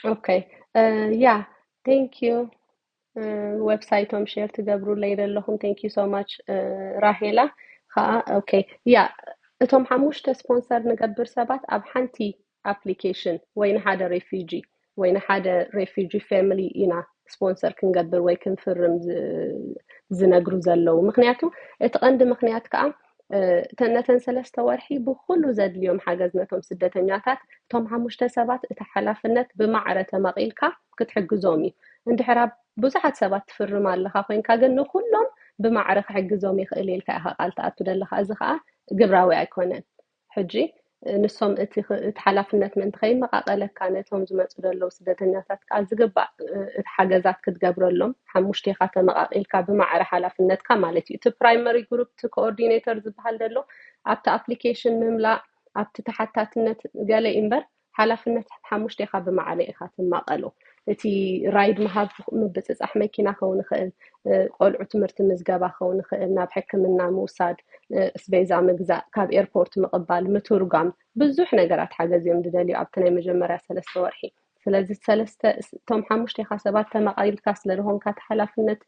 okay. Uh, yeah. Thank you. ዌብሳይቶም ሼር ትገብሩለይ ዘለኹም thank you so much። ራሄላ ከዓ okay yeah እቶም ሓሙሽተ ስፖንሰር ንገብር ሰባት ኣብ ሓንቲ ኣፕሊኬሽን ወይ ንሓደ ሬፊጂ ወይ ንሓደ ሬፊጂ ፋሚሊ ኢና ስፖንሰር ክንገብር ወይ ክንፍርም ዝነግሩ ዘለዉ። ምክንያቱ እቲ ቀንዲ ምክንያት ከዓ ነተን ሰለስተ ወርሒ ብኩሉ ዘድልዮም ሓገዝ ነቶም ስደተኛታት እቶም ሓሙሽተ ሰባት እቲ ሓላፍነት ብማዕረ ተመቒልካ ክትሕግዞም እዩ። እንድሕር ኣብ ብዙሓት ሰባት ትፍርም ኣለኻ ኮይንካ ግን ንኩሎም ብማዕረ ክሕግዞም ይኽእል ኢልካ ኢኻ ቃል ትኣቱ ዘለኻ። እዚ ከዓ ግብራዊ ኣይኮነን። ሕጂ ንሶም እቲ ሓላፍነት ምእንቲ ከይመቃቀለካ ነቶም ዝመፁ ዘለዉ ስደተኛታት ከዓ ዝግባእ እቲ ሓገዛት ክትገብረሎም ሓሙሽቴኻ ተመቃቂልካ ብማዕረ ሓላፍነትካ ማለት እዩ። እቲ ፕራይመሪ ግሩፕ እቲ ኮኦርዲኔተር ዝበሃል ዘሎ ኣብቲ ኣፕሊኬሽን ምምላእ ኣብቲ ተሓታትነት ገለ እምበር ሓላፍነት ሓሙሽቴኻ ብማዕረ ኢኻ ትማቀሎ። እቲ ራይድ ምሃብ ምብፅፃሕ መኪና ከውን ይኽእል፣ ቆልዑ ትምህርቲ ምዝገባ ከውን ይኽእል፣ ናብ ሕክምና ምውሳድ፣ እስቤዛ ምግዛእ፣ ካብ ኤርፖርት ምቕባል፣ ምትርጓም፣ ብዙሕ ነገራት ሓገዝ እዮም ዝደልዩ ኣብቲ ናይ መጀመርያ ሰለስተ ወርሒ። ስለዚ ሰለስተ እቶም ሓሙሽቴኻ ሰባት ተመቃይልካ ስለ ዝኾንካ እቲ ሓላፍነት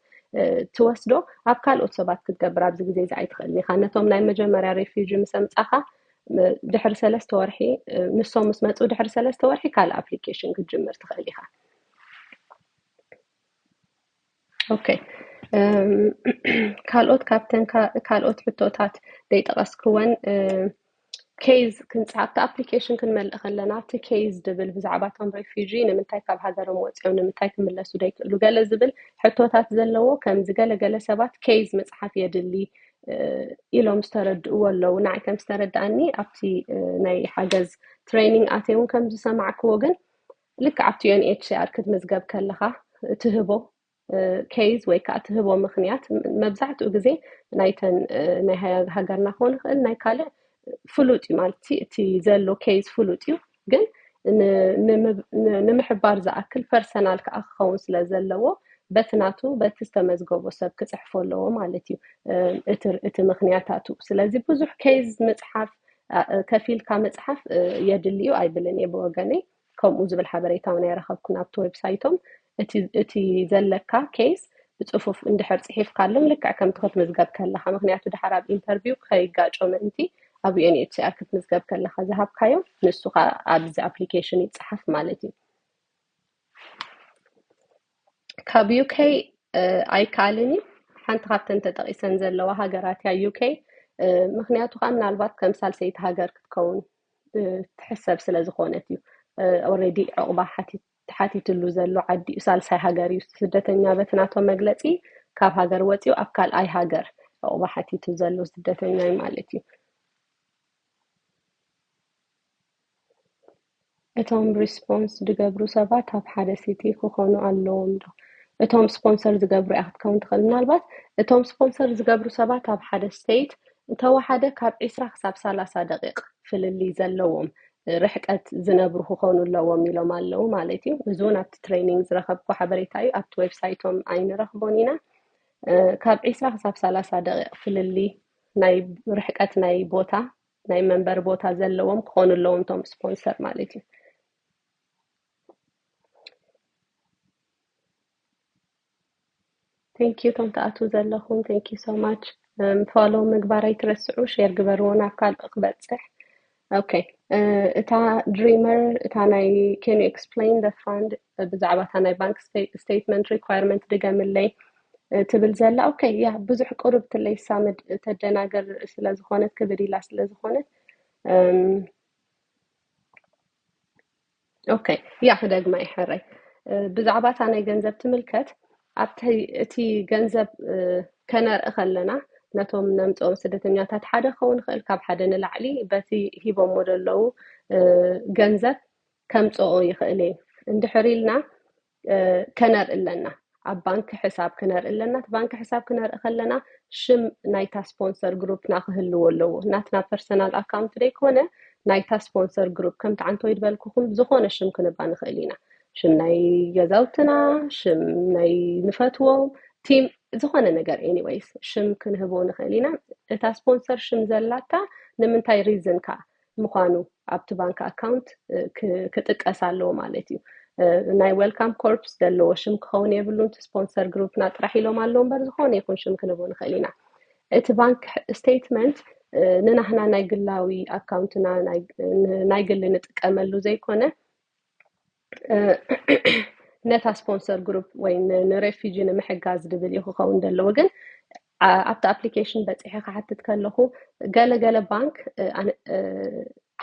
ትወስዶ ኣብ ካልኦት ሰባት ክትገብር ኣብዚ ግዜ እዚ ኣይትኽእልን ኢኻ። ነቶም ናይ መጀመርያ ሬፊጂ ምስ ኣምጻኻ ድሕሪ ሰለስተ ወርሒ ንሶም ምስ መጹ ድሕሪ ሰለስተ ወርሒ ካልእ ኣፕሊኬሽን ክትጅምር ትኽእል ኢኻ። ኦኬ ካልኦት ካብተን ካልኦት ሕቶታት ዘይጠቐስክወን፣ ኬዝ ክንፅሓፍ ኣብቲ ኣፕሊኬሽን ክንመልእ ከለና እቲ ኬዝ ድብል ብዛዕባቶም ሬፊጂ ንምንታይ ካብ ሃገሮም ወፂኦም ንምንታይ ክምለሱ ዘይክእሉ ገለ ዝብል ሕቶታት ዘለዎ ከምዚ ገለገለ ሰባት ኬዝ ምፅሓፍ የድሊ ኢሎም ዝተረድእዎ ኣለዉ። ንዓይ ከም ዝተረድኣኒ ኣብቲ ናይ ሓገዝ ትሬኒንግ ኣትየ እውን ከም ዝሰማዕክዎ ግን ልክዕ ኣብቲ ዩኤንኤችሲኣር ክትምዝገብ ከለኻ ትህቦ ኬዝ ወይ ከዓ ትህቦ ምኽንያት መብዛሕትኡ ግዜ ናይተን ናይ ሃገርና ክኾን ይኽእል ናይ ካልእ ፍሉጥ እዩ ማለት እቲ ዘሎ ኬዝ ፍሉጥ እዩ ግን ንምሕባር ዝኣክል ፐርሰናል ከዓ ክኸውን ስለ ዘለዎ በቲ ናቱ በቲ ዝተመዝገቦ ሰብ ክፅሕፎ ኣለዎ ማለት እዩ እቲ ምክንያታቱ። ስለዚ ብዙሕ ኬዝ ምፅሓፍ ከፊልካ ምፅሓፍ የድልዩ ኣይብልን እየ ብወገነይ። ከምኡ ዝብል ሓበሬታ እውን ኣይረኸብኩን ኣብቲ ዌብሳይቶም። እቲ ዘለካ ኬዝ ብፅፉፍ እንድሕር ፅሒፍካሎም ልክዕ ከምቲ ክትምዝገብ ከለካ፣ ምክንያቱ ድሓር ኣብ ኢንተርቪው ከይጋጮ ምእንቲ ኣብ ዩኤንኤችሲኣር ክትምዝገብ ከለካ ዝሃብካዮ ንሱ ከዓ ኣብዚ ኣፕሊኬሽን ይፅሓፍ ማለት እዩ። ካብ ዩኬ ኣይከኣልን እዩ። ሓንቲ ካብተን ተጠቂሰን ዘለዋ ሃገራት እያ ዩኬ። ምክንያቱ ከዓ ምናልባት ከም ሳልሰይቲ ሃገር ክትከውን ትሕሰብ ስለ ዝኾነት እዩ። ኦልሬዲ ዕቑባ ሓቲትሉ ዘሎ ዓዲ እዩ፣ ሳልሳይ ሃገር እዩ። ስደተኛ በቲ ናቶም መግለፂ ካብ ሃገር ወፂኡ ኣብ ካልኣይ ሃገር ዕቑባ ሓቲቱ ዘሎ ስደተኛ እዩ ማለት እዩ። እቶም ሪስፖንስ ዝገብሩ ሰባት ኣብ ሓደ ሲቲ ክኾኑ ኣለዎም ዶ? እቶም ስፖንሰር ዝገብሩ እያ ክትከውን ትኽእል። ምናልባት እቶም ስፖንሰር ዝገብሩ ሰባት ኣብ ሓደ ስቴት እንተወሓደ ካብ ዒስራ ክሳብ ሰላሳ ደቂቕ ፍልልይ ዘለዎም ርሕቀት ዝነብሩ ክኾኑ ኣለዎም ኢሎም ኣለዉ ማለት እዩ። እዚ እውን ኣብቲ ትሬኒንግ ዝረኸብኩ ሓበሬታ እዩ። ኣብቲ ዌብሳይቶም ኣይንረኽቦን ኢና። ካብ ዒስራ ክሳብ ሰላሳ ደቂቕ ፍልልይ ናይ ርሕቀት ናይ ቦታ ናይ መንበሪ ቦታ ዘለዎም ክኾኑ ኣለዎም እቶም ስፖንሰር ማለት እዩ። Thank you እቶም ትኣትዉ ዘለኹም thank you so much። ፎሎ ምግባር ኣይትረስዑ፣ ሼር ግበርዎ ናብ ካልእ ክበፅሕ። ኦኬ፣ እታ ድሪመር እታ ናይ can you explain the fund ብዛዕባ እታ ናይ ባንክ ስቴትመንት ሪኳየርመንት ድገምለይ ትብል ዘላ። ኦኬ፣ ያ ብዙሕ ቁርብትለይ ሳምድ ተደናገር ስለ ዝኾነት ክብድ ኢላ ስለ ዝኾነት ኦኬ፣ ያ ክደግማ ይሕረይ። ብዛዕባ እታ ናይ ገንዘብ ትምልከት ኣብቲ እቲ ገንዘብ ከነርኢ ከለና ነቶም ነምፅኦም ስደተኛታት ሓደ ክኸውን ይኽእል ካብ ሓደ ንላዕሊ በቲ ሂቦሞ ዘለዉ ገንዘብ ከምፅኦ ይኽእል እየ እንድሕር ኢልና ከነርኢ ኣለና። ኣብ ባንክ ሕሳብ ክነርኢ ኣለና። እቲ ባንክ ሕሳብ ክነርኢ ከለና ሽም ናይታ ስፖንሰር ግሩፕና ክህልዎ ኣለዎ። ናትና ፐርሰናል ኣካውንት ደይኮነ ናይታ ስፖንሰር ግሩፕ ከምቲ ዓንተወይ ዝበልኩኹም ዝኾነ ሽም ክንባ ንኽእል ኢና። ሽም ናይ ገዛውትና፣ ሽም ናይ ንፈትዎም ቲም፣ ዝኾነ ነገር ኤኒወይስ ሽም ክንህቦ ንኽእል ኢና። እታ ስፖንሰር ሽም ዘላታ ንምንታይ ሪዝን ከ ምዃኑ ኣብቲ ባንክ ኣካውንት ክጥቀስ ኣለዎ ማለት እዩ። ናይ ዌልካም ኮርፕስ ዘለዎ ሽም ክኸውን የብሉን። እቲ ስፖንሰር ግሩፕና ጥራሕ ኢሎም ኣለዉ እምበር ዝኾነ ይኹን ሽም ክንቦ ንኽእል ኢና። እቲ ባንክ ስቴትመንት ንናህና ናይ ግላዊ ኣካውንትና ናይ ግሊ ንጥቀመሉ ዘይኮነ ነታ ስፖንሰር ግሩፕ ወይ ንሬፊጂ ንምሕጋዝ ዝብል እዩ ክኸውን ዘለዎ። ግን ኣብቲ ኣፕሊኬሽን በፂሐ ክሓትት ከለኹ ገለገለ ባንክ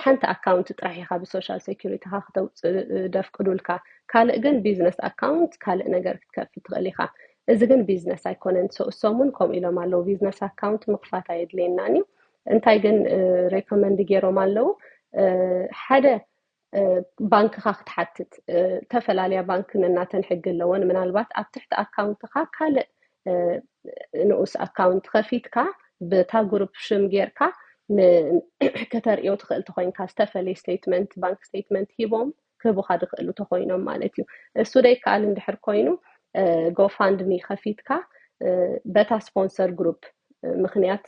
ሓንቲ ኣካውንት ጥራሕ ኢኻ ብሶሻል ሴኩሪቲኻ ክተውፅእ ደፍቅዱልካ። ካልእ ግን ቢዝነስ ኣካውንት ካልእ ነገር ክትከፍት ትኽእል ኢኻ። እዚ ግን ቢዝነስ ኣይኮነን። እሶም እውን ከምኡ ኢሎም ኣለዉ። ቢዝነስ ኣካውንት ምኽፋት ኣየድልየናን እዩ። እንታይ ግን ሬኮመንድ ገይሮም ኣለዉ ሓደ ባንክኻ ክትሓትት ተፈላለያ ባንክ ነናተን ሕጊ ኣለወን። ምናልባት ኣብ ትሕቲ ኣካውንትኻ ካልእ ንኡስ ኣካውንት ከፊትካ በታ ግሩፕ ሽም ጌርካ ከተርእዮ ትኽእል ተኮይንካ ዝተፈለየ ስቴትመንት ባንክ ስቴትመንት ሂቦም ክህቡኻ ዝኽእሉ ተኮይኖም ማለት እዩ። እሱ ደይከኣል እንድሕር ኮይኑ ጎፋንድሚ ከፊትካ በታ ስፖንሰር ግሩፕ ምክንያት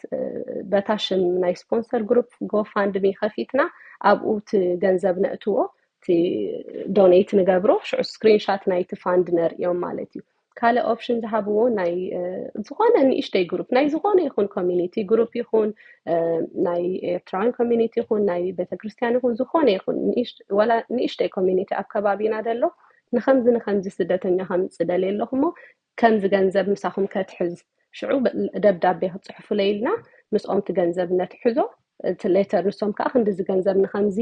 በታ ሽም ናይ ስፖንሰር ግሩፕ ጎፋንድሚ ከፊትና ኣብኡ እቲ ገንዘብ ነእትዎ እቲ ዶኔት ንገብሮ ሽዑ ስክሪንሻት ናይቲ ፋንድ ነርእዮም ማለት እዩ። ካልእ ኦፕሽን ዝሃብዎ ናይ ዝኾነ ንእሽተይ ግሩፕ ናይ ዝኾነ ይኹን ኮሚኒቲ ግሩፕ ይኹን ናይ ኤርትራውያን ኮሚኒቲ ይኹን ናይ ቤተክርስትያን ይኹን ዝኾነ ይኹን ንእሽተይ ኮሚኒቲ ኣብ ከባቢና ዘሎ ንኸምዚ ንኸምዚ ስደተኛ ከምጽእ ደልየ ኣለኹ እሞ ከምዚ ገንዘብ ምሳኹም ከትሕዝ፣ ሽዑ ደብዳቤ ክትጽሕፉለይ ኢልና ምስኦም እቲ ገንዘብ ነትሕዞ። እቲ ሌተር ንሶም ከዓ ክንዲዚ ገንዘብ ንኸምዚ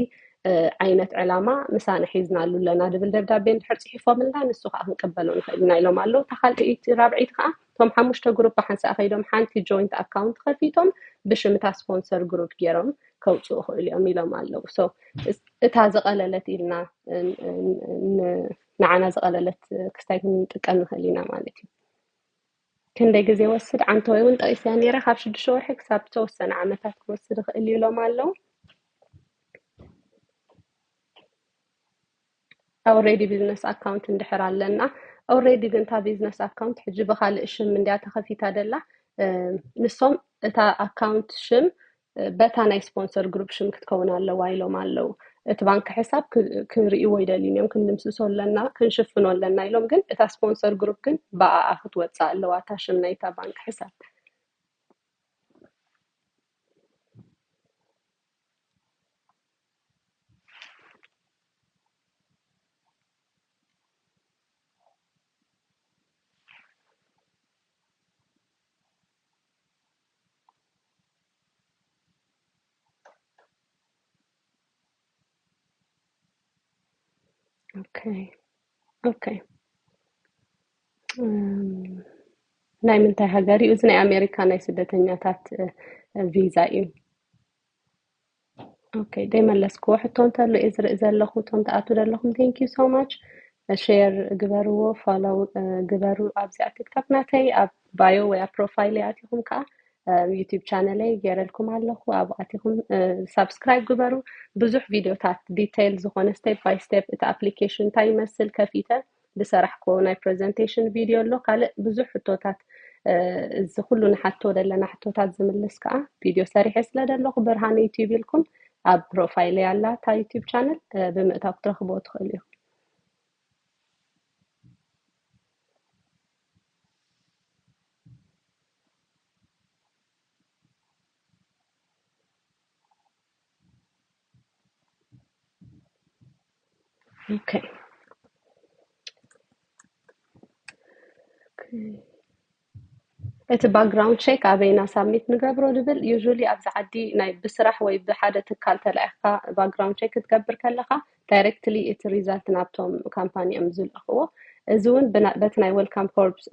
ዓይነት ዕላማ ምሳና ሒዝናሉ ኣለና ድብል ደብዳቤ እንድሕር ጽሒፎምልና ንሱ ከዓ ክንቅበሎ ንኽእል ኢና ኢሎም ኣለዉ። እታ ካልኣይቲ ራብዐይቲ ከዓ እቶም ሓሙሽተ ግሩፕ ሓንሳእ ከይዶም ሓንቲ ጆይንት ኣካውንት ከፊቶም ብሽም እታ ስፖንሰር ግሩፕ ገይሮም ከውፅኡ ይኽእሉ እዮም ኢሎም ኣለዉ። እታ ዝቐለለት ኢልና ንዓና ዝቐለለት ክስታይ ክንጥቀም ንኽእል ኢና ማለት እዩ። ክንደይ ግዜ ወስድ ዓንተወይ እውን ጠቂሰያ ነይረ። ካብ ሽዱሽተ ወርሒ ክሳብ ዝተወሰነ ዓመታት ክወስድ ይኽእል እዩ ኢሎም ኣለዉ። ኦሬዲ ቢዝነስ ኣካውንት እንድሕር ኣለና ኦሬዲ ግን እታ ቢዝነስ ኣካውንት ሕጂ ብካልእ ሽም እንድያ ተኸፊታ ደላ። ንሶም እታ ኣካውንት ሽም በታ ናይ ስፖንሰር ግሩፕ ሽም ክትከውን ኣለዋ ኢሎም ኣለዉ። እቲ ባንክ ሕሳብ ክርእይዎ ይደልዩን እዮም። ክንድምስሶ ኣለና ክንሽፍኖ ኣለና ኢሎም፣ ግን እታ ስፖንሰር ግሩፕ ግን ብኣኣ ክትወፅእ ኣለዋ እታ ሽም ናይታ ባንክ ሕሳብ። ኦኬ ኦኬ። ናይ ምንታይ ሃገር እዩ? እዚ ናይ ኣሜሪካ ናይ ስደተኛታት ቪዛ እዩ። ኦኬ ደይመለስክዎ ሕቶ እንተሎ እየ ዝርኢ ዘለኹ። እቶም ትኣቱ ዘለኹም thank you so much። ሼር ግበርዎ፣ ፎሎው ግበሩ። ኣብዚኣ ቲክቶክ ናተይ ኣብ ባዮ ወይ ኣብ ፕሮፋይል ኣቲኹም ከዓ ዩቲብ ቻነለይ ገይረልኩም ኣለኹ። ኣብኡ ኣቲኹም ሳብስክራይብ ግበሩ። ብዙሕ ቪዲዮታት ዲቴይል ዝኾነ ስቴፕ ባይ ስቴፕ እቲ ኣፕሊኬሽን እንታይ ይመስል ከፊተ ዝሰራሕክዎ ናይ ፕሬዘንቴሽን ቪድዮ ኣሎ። ካልእ ብዙሕ ሕቶታት እዚ ኩሉ ንሓቶ ዘለና ሕቶታት ዝምልስ ከዓ ቪድዮ ሰሪሐ ስለ ዘለኹ ብርሃነ ዩቲዩብ ኢልኩም ኣብ ፕሮፋይለይ ኣላ እታ ዩቲዩብ ቻነል ብምእታው ክትረኽብዎ ትኽእሉ ኢኹም። ኦኬ እቲ ባክግራውንድ ቼክ ኣበይና ሳብሚት ንገብሮ ዝብል ዩሊ ኣብዚ ዓዲ ናይ ብስራሕ ወይ ብሓደ ትካል ተላኢካ ባክግራውንድ ቼክ ክትገብር ከለካ ዳይሬክትሊ እቲ ሪዛልት ናብቶም ካምፓኒ እዮም ዝልእክዎ። እዚ እውን በቲ ናይ ዌልካም ኮርፕስ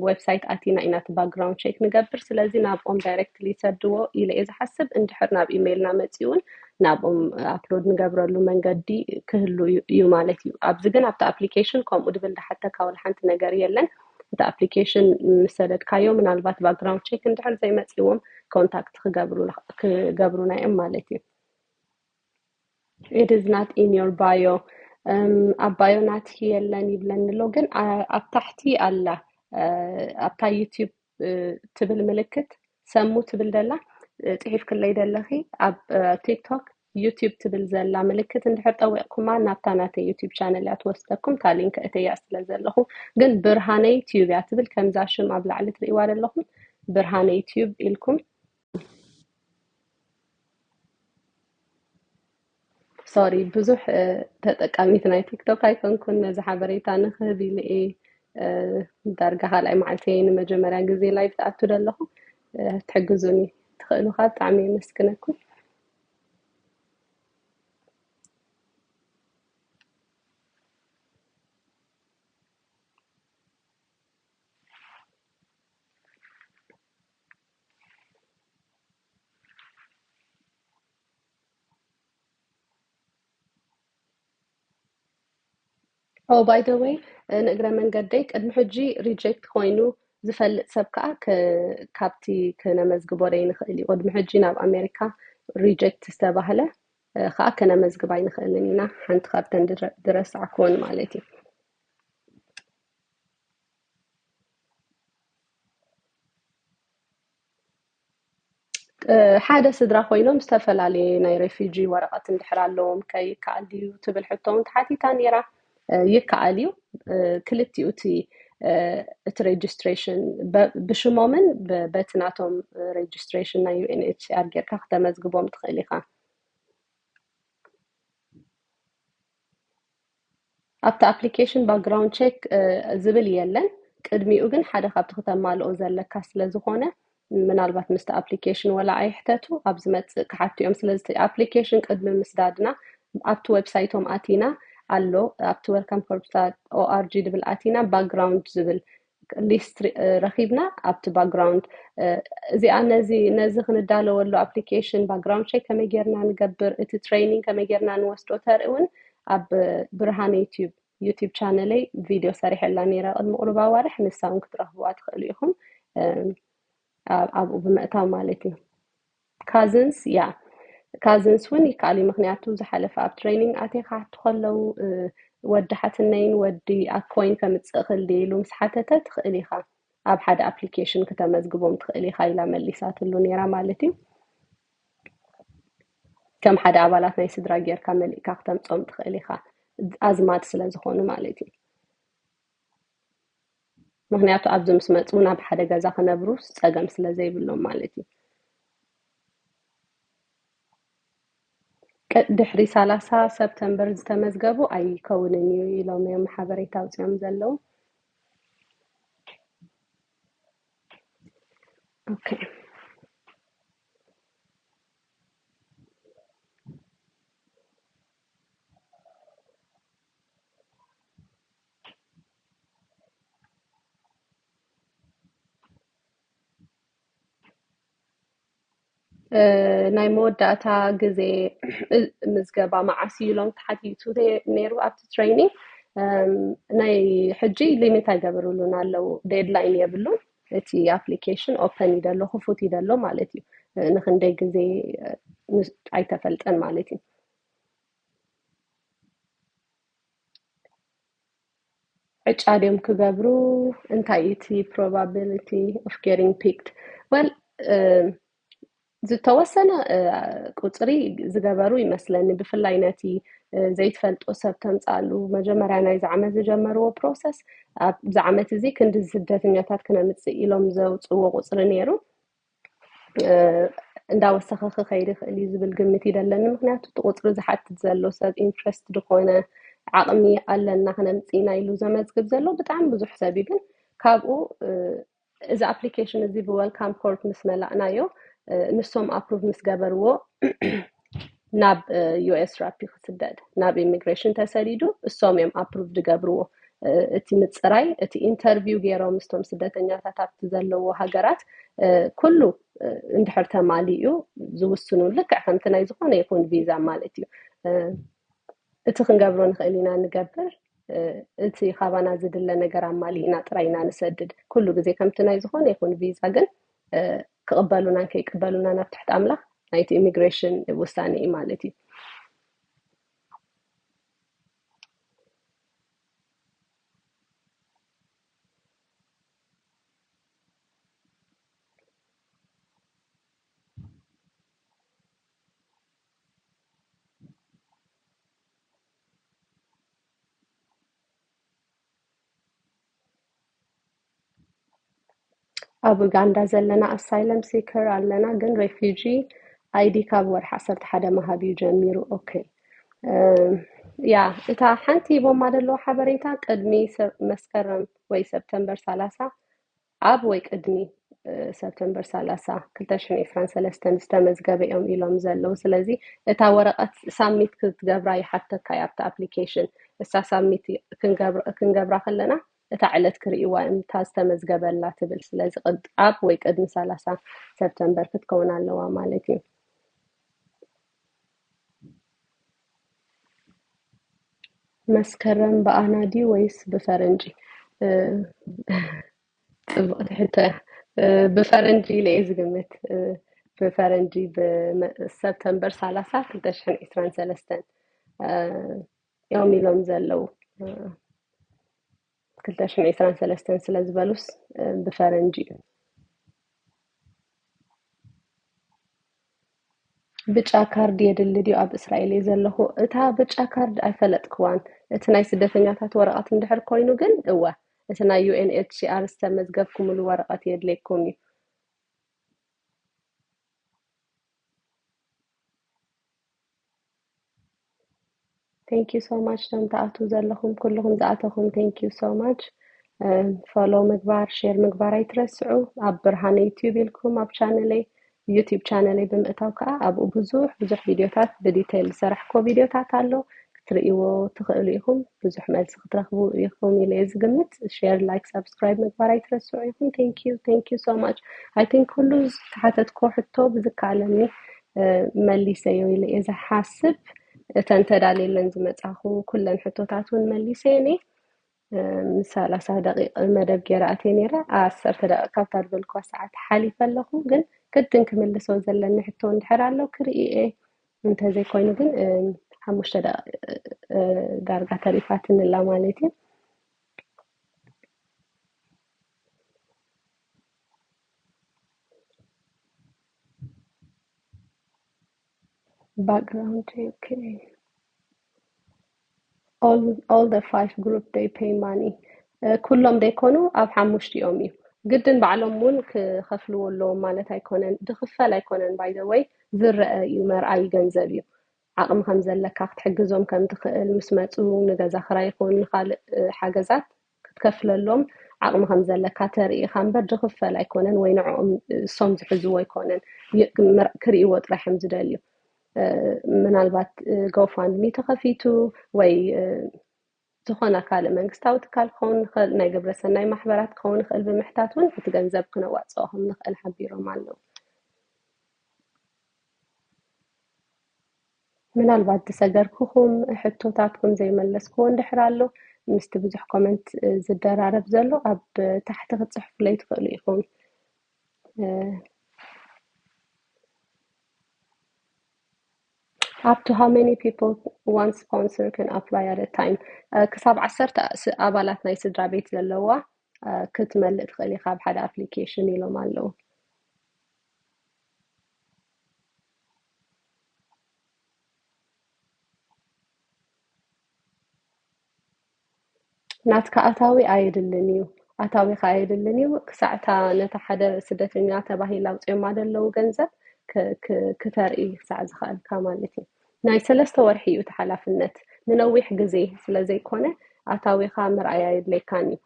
ዌብሳይት ኣቲና ኢና እቲ ባክግራውንድ ቼክ ንገብር። ስለዚ ናብኦም ዳይሬክትሊ ይሰድዎ ኢለ እየ ዝሓስብ። እንድሕር ናብ ኢሜይልና መፂኡ እውን ናብኦም ኣፕሎድ ንገብረሉ መንገዲ ክህሉ እዩ ማለት እዩ። ኣብዚ ግን ኣብቲ ኣፕሊኬሽን ከምኡ ድብል ዝሓተካ ወላ ሓንቲ ነገር የለን። እቲ ኣፕሊኬሽን ምስ ሰደድካዮ ምናልባት ባክግራውንድ ቼክ እንድሕር ዘይመፂዎም ኮንታክት ክገብሩና እዮም ማለት እዩ። It is not in your bio. ኣብ ባዮ ናትኪ የለን ይብለኒ ኣሎ፣ ግን ኣብ ታሕቲ ኣላ። ኣብታ ዩቲዩብ ትብል ምልክት ሰሙ ትብል ደላ ፅሒፍክለይ ደለኺ ኣብ ቲክቶክ ዩቲዩብ ትብል ዘላ ምልክት እንድሕር ጠዊቕኩማ ናብታ ናተይ ዩቲዩብ ቻነል እያ ትወስደኩም። እታ ሊንክ እተያ ስለ ዘለኹ ግን ብርሃነይ ቲዩብ እያ ትብል። ከምዛ ሽም ኣብ ላዕሊ ትርእይዋ ዘለኹም ብርሃነይ ቲዩብ ኢልኩም ሶሪ ብዙሕ ተጠቃሚት ናይ ቲክቶክ ኣይኮንኩን። ነዚ ሓበሬታ ንክህብ ኢለ እየ ዳርጋ ካልኣይ መዓልቲ ንመጀመርያ ግዜ ላይቭ ትኣቱ ዘለኹ። ትሕግዙኒ ትኽእሉ ከዓ ብጣዕሚ የመስግነኩም። Oh by the way ንእግረ መንገደይ ቅድሚ ሕጂ ሪጀክት ኮይኑ ዝፈልጥ ሰብ ከዓ ካብቲ ክነመዝግቦ ደይ ንኽእል እዩ። ቅድሚ ሕጂ ናብ ኣሜሪካ ሪጀክት ዝተባህለ ከዓ ክነመዝግብ ኣይንኽእልን ኢና። ሓንቲ ካብተን ዝረሳዕክወን ማለት እዩ። ሓደ ስድራ ኮይኖም ዝተፈላለየ ናይ ሬፊጂ ወረቐት እንድሕር ኣለዎም ከ ይከኣል ድዩ ትብል ሕቶ እውን ተሓቲታ ነይራ። ይከኣል እዩ። ክልቲኡ እቲ እቲ ሬጅስትሬሽን ብሽሞምን በቲ ናቶም ሬጅስትሬሽን ናይ ዩ ኤን ኤች ሲ ኣር ጌርካ ክተመዝግቦም ትኽእል ኢኻ። ኣብቲ application background check ዝብል የለን። ቅድሚኡ ግን ሓደ ካብቲ ክተማልኦ ዘለካ ስለ ዝኾነ፣ ምናልባት ምስቲ application ወላ ኣይሕተቱ፣ ኣብ ዝመጽእ ክሓቱ እዮም። ስለዚ እቲ application ቅድሚ ምስዳድና ኣብቲ ዌብሳይቶም ኣቲና ኣሎ፣ ኣብቲ welcome corps dot org ድብል ኣቲና background ዝብል list ረኺብና ኣብቲ background እዚኣ ነዚ ነዚ ክንዳለወሉ application background check ከመይ ጌርና ንገብር፣ እቲ training ከመይ ጌርና ንወስዶ ተርኢ እውን ኣብ ብርሃነ YouTube YouTube channel ይ ቪድዮ ሰሪሐላ ነይረ ቅድሚ ቁሩብ ኣዋርሕ። ንሳ እውን ክትረኽብዋ ትኽእሉ ኢኹም፣ ኣብኡ ብምእታው ማለት እዩ። Cousins፣ ያ፣ Cousins እውን ይከኣል እዩ። ምክንያቱ ዝሓለፈ ኣብ training ኣትየ ክሓቱ ከለዉ፣ ወዲ ሓትነይን ወዲ ኣኮይን ከምፅእ ክእል ኢሉ ምስ ሓተተ፣ ትኽእል ኢኻ ኣብ ሓደ application ክተመዝግቦም ትኽእል ኢኻ ኢላ መሊሳትሉ ነይራ ማለት እዩ። ከም ሓደ ኣባላት ናይ ስድራ ጌርካ መሊእካ ክተምፅኦም ትኽእል ኢኻ፣ ኣዝማድ ስለ ዝኾኑ ማለት እዩ። ምክንያቱ ኣብዚ ምስ መፁ ናብ ሓደ ገዛ ክነብሩ ፀገም ስለ ዘይብሎም ማለት እዩ። ድሕሪ ሰላሳ ሰፕተምበር ዝተመዝገቡ ኣይከውንን እዩ ኢሎም እዮም ሓበሬታ ኣውፅኦም ዘለዉ። ኦኬ። ናይ መወዳእታ ግዜ ምዝገባ መዓስ እዩ ኢሎም ተሓቲቱ ነይሩ ኣብቲ training። ናይ ሕጂ limit ኣይገበሩሉን ኣለዉ፣ deadline የብሉን። እቲ application open ይደሎ ክፉት ይደሎ ማለት እዩ። ንክንደይ ግዜ ኣይተፈልጠን ማለት እዩ። ዕጫ ድዮም ክገብሩ? እንታይ እቲ probability of getting picked? Well፣ ዝተወሰነ ቁፅሪ ዝገበሩ ይመስለኒ፣ ብፍላይ ነቲ ዘይትፈልጦ ሰብ ተምፃሉ። መጀመርያ ናይዚ ዓመት ዝጀመርዎ process፣ ኣብዚ ዓመት እዚ ክንዲ ስደተኛታት ክነምፅእ ኢሎም ዘውፅዎ ቁፅሪ ነይሩ። እንዳወሰኸ ክኸይድ ይኽእል እዩ ዝብል ግምት ይደለኒ። ምክንያቱ እቲ ቁፅሪ ዝሓትት ዘሎ ሰብ interest ዝኾነ፣ ዓቕሚ ኣለና ክነምፅእ ኢና ኢሉ ዘመዝግብ ዘሎ ብጣዕሚ ብዙሕ ሰብ እዩ። ግን ካብኡ እዚ application እዚ ብ welcome corps ምስ መላእናዮ፣ ንሶም approve ምስ ገበርዎ፣ ናብ US ራፒ ክስደድ ናብ immigration ተሰዲዱ፣ እሶም እዮም approve ዝገብርዎ። እቲ ምፅራይ፣ እቲ interview ገይሮም ምስቶም ስደተኛታት ኣብቲ ዘለዎ ሃገራት ኩሉ እንድሕር ተማሊኡ ዝውስኑ፣ ልክዕ ከምቲ ናይ ዝኾነ ይኹን ቪዛ ማለት እዩ። እቲ ክንገብሮ ንኽእል ኢና ንገብር፣ እቲ ካባና ዝድለ ነገር ኣማሊእና ጥራይ ኢና ንሰድድ። ኩሉ ግዜ ከምቲ ናይ ዝኾነ ይኹን ቪዛ ግን ክቕበሉናን ከይቅበሉናን ኣብ ትሕቲ ኣምላኽ ናይቲ ኢሚግሬሽን ውሳኔ እዩ ማለት እዩ። ኣብ ኡጋንዳ ዘለና asylum seeker ኣለና፣ ግን refugee ID ካብ ወርሒ ዓሰርተ ሓደ ምሃብ እዩ ጀሚሩ። ኦኬ፣ ያ፣ እታ ሓንቲ ሂቦማ ዘለዉ ሓበሬታ ቅድሚ መስከረም ወይ ሰፕተምበር ሰላሳ ኣብ ወይ ቅድሚ ሰፕተምበር ሰላሳ ክልተ ሽሕን ዕስራን ሰለስተን ዝተመዝገበ እዮም ኢሎም ዘለዉ። ስለዚ እታ ወረቐት ሳሚት ክትገብራ ይሓተካ እያ ኣብቲ ኣፕሊኬሽን። እሳ ሳሚት ክንገብራ ከለና እታ ዕለት ክርእይዋ እዮም እታ ዝተመዝገበላ ትብል። ስለዚ ኣብ ወይ ቅድሚ ሰላሳ ሰፕተምበር ክትከውን ኣለዋ ማለት እዩ። መስከረም ብኣና ድዩ ወይስ ብፈረንጂ? ጽብቕቲ ሕቶ እያ። ብፈረንጂ ኢለ እየ ዝግምት። ብፈረንጂ ብሰፕተምበር ሰላሳ ክልተ ሽሕን ዕስራን ሰለስተን እዮም ኢሎም ዘለዉ። ክልተ ሽሕን ዕስራን ሰለስተን ስለ ዝበሉስ ብፈረንጂ እዩ። ብጫ ካርድ የድሊ ድዩ? ኣብ እስራኤል እየ ዘለኹ። እታ ብጫ ካርድ ኣይፈለጥክዋን። እቲ ናይ ስደተኛታት ወረቐት እንድሕር ኮይኑ ግን እወ፣ እቲ ናይ UNHCR ዝተመዝገብኩምሉ ወረቐት የድልየኩም እዩ። Thank you so much። ቶም ትኣትዉ ዘለኹም ኩልኹም ዝኣተኹም thank you so much። ፎሎ ምግባር፣ ሼር ምግባር ኣይትረስዑ። ኣብ ብርሃነ ዩቲዩብ ኢልኩም ኣብ ቻነለይ፣ ዩቲዩብ ቻነለይ ብምእታው ከዓ ኣብኡ ብዙሕ ብዙሕ ቪዲዮታት ብዲቴይል ዝሰራሕኮ ቪዲዮታት ኣሎ፣ ክትርእይዎ ትኽእሉ ኢኹም። ብዙሕ መልሲ ክትረኽቡ ኢኹም ኢለ እየ ዝግምት። ሼር፣ ላይክ፣ ሳብስክራይብ ምግባር ኣይትረስዑ ኢኹም። Thank you, thank you so much። I think ኩሉ ዝተሓተትኮ ሕቶ ብዝከኣለኒ መሊሰዮ ኢለ እየ ዝሓስብ። እተን ተዳልየለን ዝመጻኹ ኩለን ሕቶታት እውን መሊሰ እየ። ምስ ሰላሳ ደቂቕ መደብ ገይረ ኣትየ ነይረ። ዓሰርተ ደቂቕ ካብታ ዝበልኩዋ ሰዓት ሓሊፈ ኣለኹ፣ ግን ግድን ክምልሶ ዘለኒ ሕቶ እንድሕር ኣሎ ክርኢ እየ። እንተዘይኮይኑ ግን ሓሙሽተ ደቂቕ ዳርጋ ተሪፋትኒ ኣላ ማለት እዩ። Background check. All, all the five group they pay money. ኩሎም ዘይኮኑ ኣብ ሓሙሽቲኦም እዩ። ግድን ባዕሎም እውን ክኸፍልዎ ኣለዎም ማለት ኣይኮነን። ድኽፈል ኣይኮነን፣ by the way፣ ዝረአ እዩ፣ መርኣይ ገንዘብ እዩ። ዓቕሚ ከም ዘለካ ክትሕግዞም ከም ትኽእል፣ ምስ መፁ ንገዛ ክራይ ይኹን ንኻልእ ሓገዛት ክትከፍለሎም ዓቕሚ ከም ዘለካ ተርኢ ኢኻ እምበር ድኽፈል ኣይኮነን፣ ወይ ንዕኦም እሶም ዝሕዝዎ ኣይኮነን። ክርእይዎ ጥራሕ እዮም ዝደልዩ። ምናልባት GoFundMe ተኸፊቱ ወይ ዝኾነ ካልእ መንግስታዊ ትካል ክኸውን ይኽእል፣ ናይ ግብረሰናይ ማሕበራት ክኸውን ይኽእል፣ ብምሕታት እውን እቲ ገንዘብ ክነዋፅኦ ከም ንኽእል ሓቢሮም ኣለዉ። ምናልባት ዝሰገርኩኹም ሕቶታትኩም ዘይመለስክዎ እንድሕር ኣሎ፣ ምስቲ ብዙሕ ኮመንት ዝደራረብ ዘሎ ኣብ ታሕቲ ክትፅሕፉለይ ትኽእሉ ኢኹም። Up to how many people one sponsor can apply at a time? ክሳብ ዓሰርተ ኣባላት ናይ ስድራ ቤት ዘለዋ ክትመልእ ትኽእል ኢኻ ኣብ ሓደ ኣፕሊኬሽን ኢሎም ኣለዉ። ናትካ ኣታዊ ኣየድልን እዩ። ኣታዊኻ ኣየድልን እዩ። ክሳዕታ ነታ ሓደ ስደተኛ ተባሂላ ኣውፅኦማ ዘለዉ ገንዘብ ክተርኢ ክሳዕ ዝኸኣልካ ማለት እዩ። ናይ ሰለስተ ወርሒ እዩ እቲ ሓላፍነት። ንነዊሕ ግዜ ስለ ዘይኮነ ኣታዊኻ ምርኣይ ኣየድለይካን እዩ።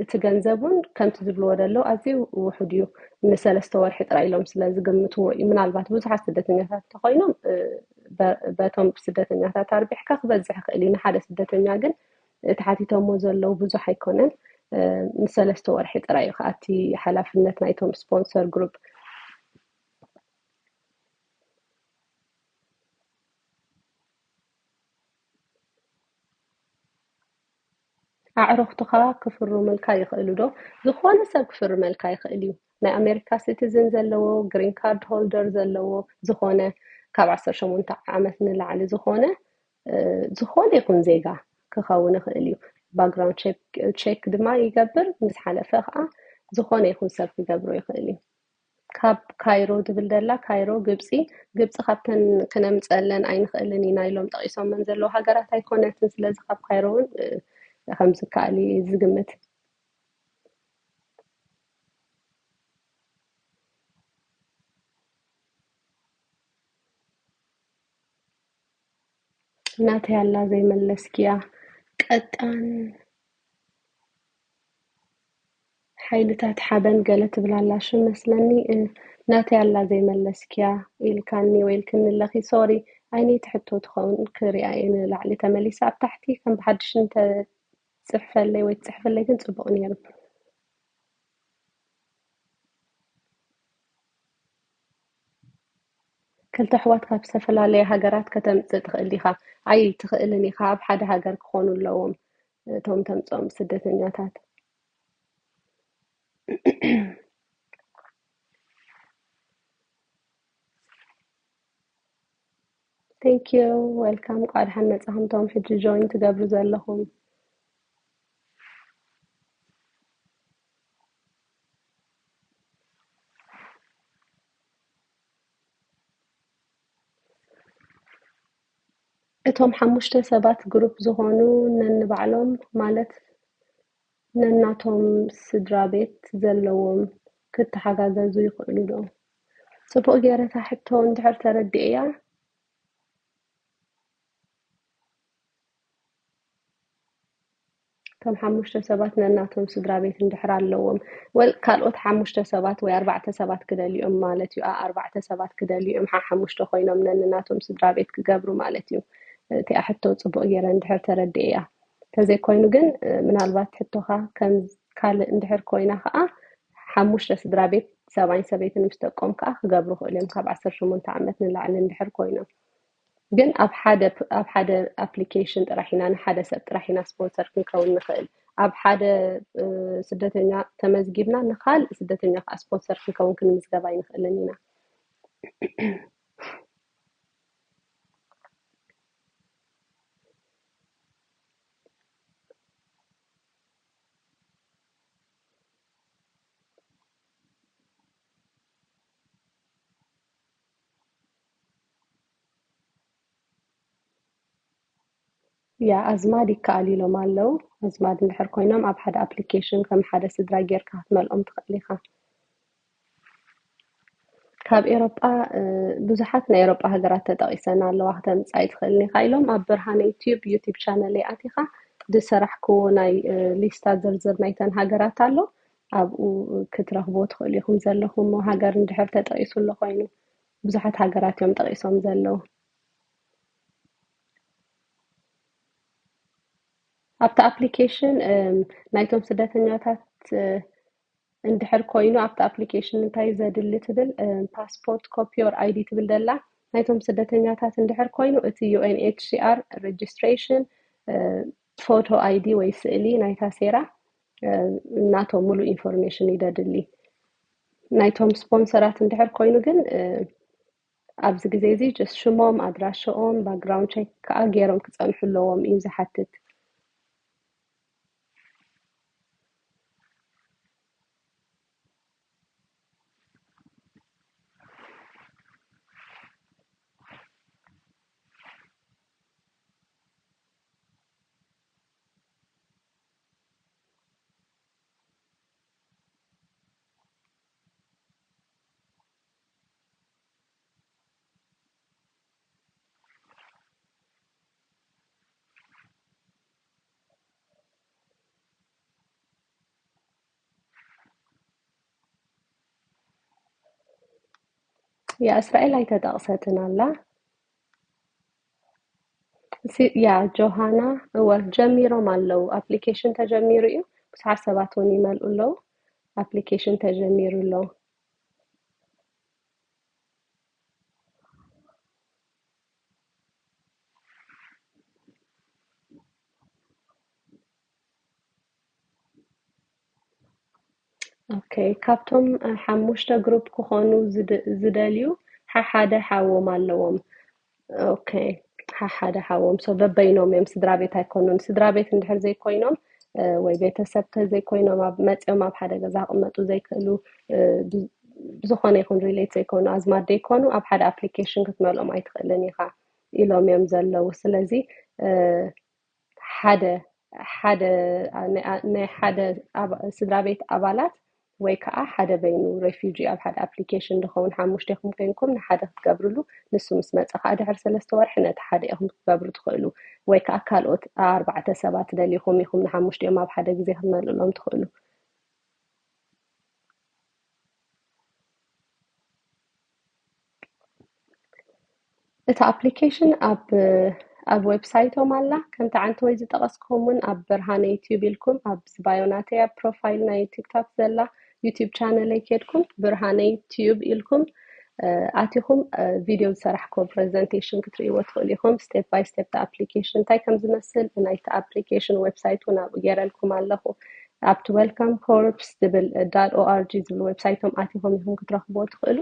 እቲ ገንዘብ እውን ከምቲ ዝብልዎ ዘለዉ ኣዝዩ ውሑድ እዩ። ንሰለስተ ወርሒ ጥራይ ኢሎም ስለ ዝግምትዎ እዩ። ምናልባት ብዙሓት ስደተኛታት እንተኾይኖም በቶም ስደተኛታት ኣርቢሕካ ክበዝሕ ይኽእል እዩ። ንሓደ ስደተኛ ግን ተሓቲቶሞ ዘለዉ ብዙሕ ኣይኮነን። ንሰለስተ ወርሒ ጥራይ እዩ ከኣቲ ሓላፍነት ናይቶም ስፖንሰር ግሩፕ። ኣዕሩኽትኻ ክፍርሙልካ ይኽእሉ ዶ? ዝኾነ ሰብ ክፍርመልካ ይኽእል እዩ። ናይ ኣሜሪካ ሲቲዝን ዘለዎ፣ ግሪን ካርድ ሆልደር ዘለዎ፣ ዝኾነ ካብ ዓሰርተ ሸሞንተ ዓመት ንላዕሊ ዝኾነ ዝኾነ ይኹን ዜጋ ክኸውን ይኽእል እዩ። ባክግራውንድ ቼክ ድማ ይገብር፣ ምስ ሓለፈ ከዓ ዝኾነ ይኹን ሰብ ክገብሮ ይኽእል እዩ። ካብ ካይሮ ትብል ዘላ፣ ካይሮ ግብፂ። ግብፂ ካብተን ክነምፀለን ኣይንኽእልን ኢና ኢሎም ጠቒሶመን ዘለዉ ሃገራት ኣይኮነትን። ስለዚ ካብ ካይሮ እውን ከም ዝከኣል እየ ዝግምት። ናተይ ኣላ ዘይመለስክያ ቀጣን ሓይልታት ሓበን ገለ ትብል ኣላ ሽም መስለኒ። ናተይ ኣላ ዘይመለስክያ ኢልካኒ ወይ ኢልክኒ ኣለኺ። ሶሪ፣ ኣይነይቲ ሕቶ ትኸውን ክሪኣ እየ ንላዕሊ ተመሊሰ። ኣብ ታሕቲ ከም ብሓድሽ እንተፅሕፈለይ ወይ ትፅሕፈለይ ግን ፅቡቕ ነይሩ። ክልተ ኣሕዋት ካብ ዝተፈላለያ ሃገራት ከተምጽእ ትኽእል ዲኻ? ኣይትኽእልን ኢኻ። ኣብ ሓደ ሃገር ክኾኑ ኣለዎም እቶም ተምጽኦም ስደተኛታት። Thank you, welcome። እንኳዕ ደሓን መጻኹም እቶም ሕጂ ጆይን ትገብሩ ዘለኹም። እቶም ሓሙሽተ ሰባት ግሩፕ ዝኾኑ ነንባዕሎም ማለት ነናቶም ስድራ ቤት ዘለዎም ክተሓጋገዙ ይኽእሉ ዶ? ጽቡቕ ገይረ እታ ሕቶ እንድሕር ተረዲኤያ። እቶም ሓሙሽተ ሰባት ነናቶም ስድራ ቤት እንድሕር ኣለዎም፣ ወል ካልኦት ሓሙሽተ ሰባት ወይ ኣርባዕተ ሰባት ክደልዮም ማለት እዩ። ኣርባዕተ ሰባት ክደልዮም ሓሙሽተ ኮይኖም ነንናቶም ስድራ ቤት ክገብሩ ማለት እዩ። እቲኣ ሕቶ ጽቡቕ ገይረ እንድሕር ተረድኤያ። ተዘይኮይኑ ግን ምናልባት ሕቶኻ ከም ካልእ እንድሕር ኮይና ከዓ ሓሙሽተ ስድራ ቤት ሰብኣይን ሰበይትን ምስ ደቆም ከዓ ክገብሩ ክእሉ እዮም፣ ካብ ዓሰርተ ሸሞንተ ዓመት ንላዕሊ እንድሕር ኮይኖም። ግን ኣብ ሓደ ኣብ ሓደ ኣፕሊኬሽን ጥራሕ ኢና፣ ንሓደ ሰብ ጥራሕ ኢና ስፖንሰር ክንከውን ንኽእል። ኣብ ሓደ ስደተኛ ተመዝጊብና ንኻልእ ስደተኛ ከዓ ስፖንሰር ክንከውን ክንምዝገብ ኣይንኽእልን ኢና። ያ ኣዝማድ ይከኣል ኢሎም ኣለዉ። ኣዝማድ እንድሕር ኮይኖም ኣብ ሓደ ኣፕሊኬሽን ከም ሓደ ስድራ ጌርካ ክትመልኦም ትኽእል ኢኻ። ካብ ኤሮጳ ብዙሓት ናይ ኤሮጳ ሃገራት ተጠቒሰን ኣለዋ፣ ክተምጻ ኣይትኽእልን ኢኻ ኢሎም። ኣብ ብርሃነ ዩቲዩብ ዩቲዩብ ቻነለይ ኣቲኻ ዝሰራሕክዎ ናይ ሊስታ ዝርዝር ናይተን ሃገራት ኣሎ፣ ኣብኡ ክትረኽቦ ትኽእሉ ኢኹም ዘለኹሞ። ሃገር እንድሕር ተጠቒሱ ኣሎ ኮይኑ ብዙሓት ሃገራት እዮም ጠቒሶም ዘለዉ። ኣብቲ ኣፕሊኬሽን ናይቶም ስደተኛታት እንድሕር ኮይኑ ኣብቲ ኣፕሊኬሽን እንታይ ዘድሊ ትብል፣ ፓስፖርት ኮፒ ኦር ኣይዲ ትብል ደላ። ናይቶም ስደተኛታት እንድሕር ኮይኑ እቲ ዩኤንኤችሲኣር ሬጅስትሬሽን፣ ፎቶ ኣይዲ ወይ ስእሊ ናይታ ሴራ፣ ናቶም ሙሉእ ኢንፎርሜሽን ይደድሊ። ናይቶም ስፖንሰራት እንድሕር ኮይኑ ግን ኣብዚ ግዜ እዚ ጀስት ሽሞም፣ ኣድራሽኦም፣ ባክግራውንድ ቸክ ከዓ ገይሮም ክፀንሑ ኣለዎም እዩ ዝሓትት። ያ እስራኤል ኣይተጠቕሰትን ኣላ። ያ ጆሃና፣ እወ ጀሚሮም ኣለዉ። ኣፕሊኬሽን ተጀሚሩ እዩ። ብዙሓት ሰባት እውን ይመልኡ ኣለዉ። ኣፕሊኬሽን ተጀሚሩ ኣለዉ። ኦኬ፣ ካብቶም ሓሙሽተ ግሩፕ ክኾኑ ዝደልዩ ሓሓደ ሓዎም ኣለዎም። ኦኬ፣ ሓሓደ ሓዎም። ሶ በበይኖም እዮም፣ ስድራ ቤት ኣይኮኑን። ስድራ ቤት እንድሕር ዘይኮይኖም ወይ ቤተሰብ ተዘይኮይኖም፣ ኣብ መፅኦም ኣብ ሓደ ገዛ ክቕመጡ ዘይክእሉ፣ ብዝኾነ ይኹን ሪሌት ዘይኮኑ ኣዝማድ ዘይኮኑ ኣብ ሓደ ኣፕሊኬሽን ክትመልኦም ኣይትኽእልን ኢኻ ኢሎም እዮም ዘለዉ። ስለዚ ሓደ ሓደ ናይ ሓደ ስድራ ቤት ኣባላት ወይ ከዓ ሓደ በይኑ ሬፊጂ ኣብ ሓደ ኣፕሊኬሽን ዝኸውን ሓሙሽቴኹም ኮይንኩም ንሓደ ክትገብርሉ፣ ንሱ ምስ መፀ ከዓ ድሕሪ ሰለስተ ወርሒ ነቲ ሓደ ኢኹም ክትገብሩ ትኽእሉ። ወይ ከዓ ካልኦት ኣርባዕተ ሰባት ደሊኹም ኢኹም ንሓሙሽቲኦም ኣብ ሓደ ግዜ ክትመልእሎም ትኽእሉ። እታ ኣፕሊኬሽን ኣብ ኣብ ዌብሳይቶም ኣላ። ከምቲ ዓንተወይ ዝጠቐስክኹም እውን ኣብ ብርሃነ ዩቲዩብ ኢልኩም ኣብዚ ባዮ ናተይ ኣብ ፕሮፋይል ናይ ቲክቶክ ዘላ ዩቲዩብ ቻነለይ ኬድኩም ብርሃነ ዩቲዩብ ኢልኩም ኣቲኹም ቪድዮ ዝሰራሕክዎ ፕሬዘንቴሽን ክትርእይዎ ትኽእሉ ኢኹም። ስቴፕ ባይ ስቴፕ ኣፕሊኬሽን እንታይ ከም ዝመስል ብናይቲ ኣፕሊኬሽን ዌብሳይት እውን ኣብኡ ገይረልኩም ኣለኹ። ኣብቲ ዌልካም ኮርፕስ ዝብል ዳት ኦኣርጂ ዝብል ዌብሳይቶም ኣቲኹም ኢኹም ክትረኽብዎ ትኽእሉ።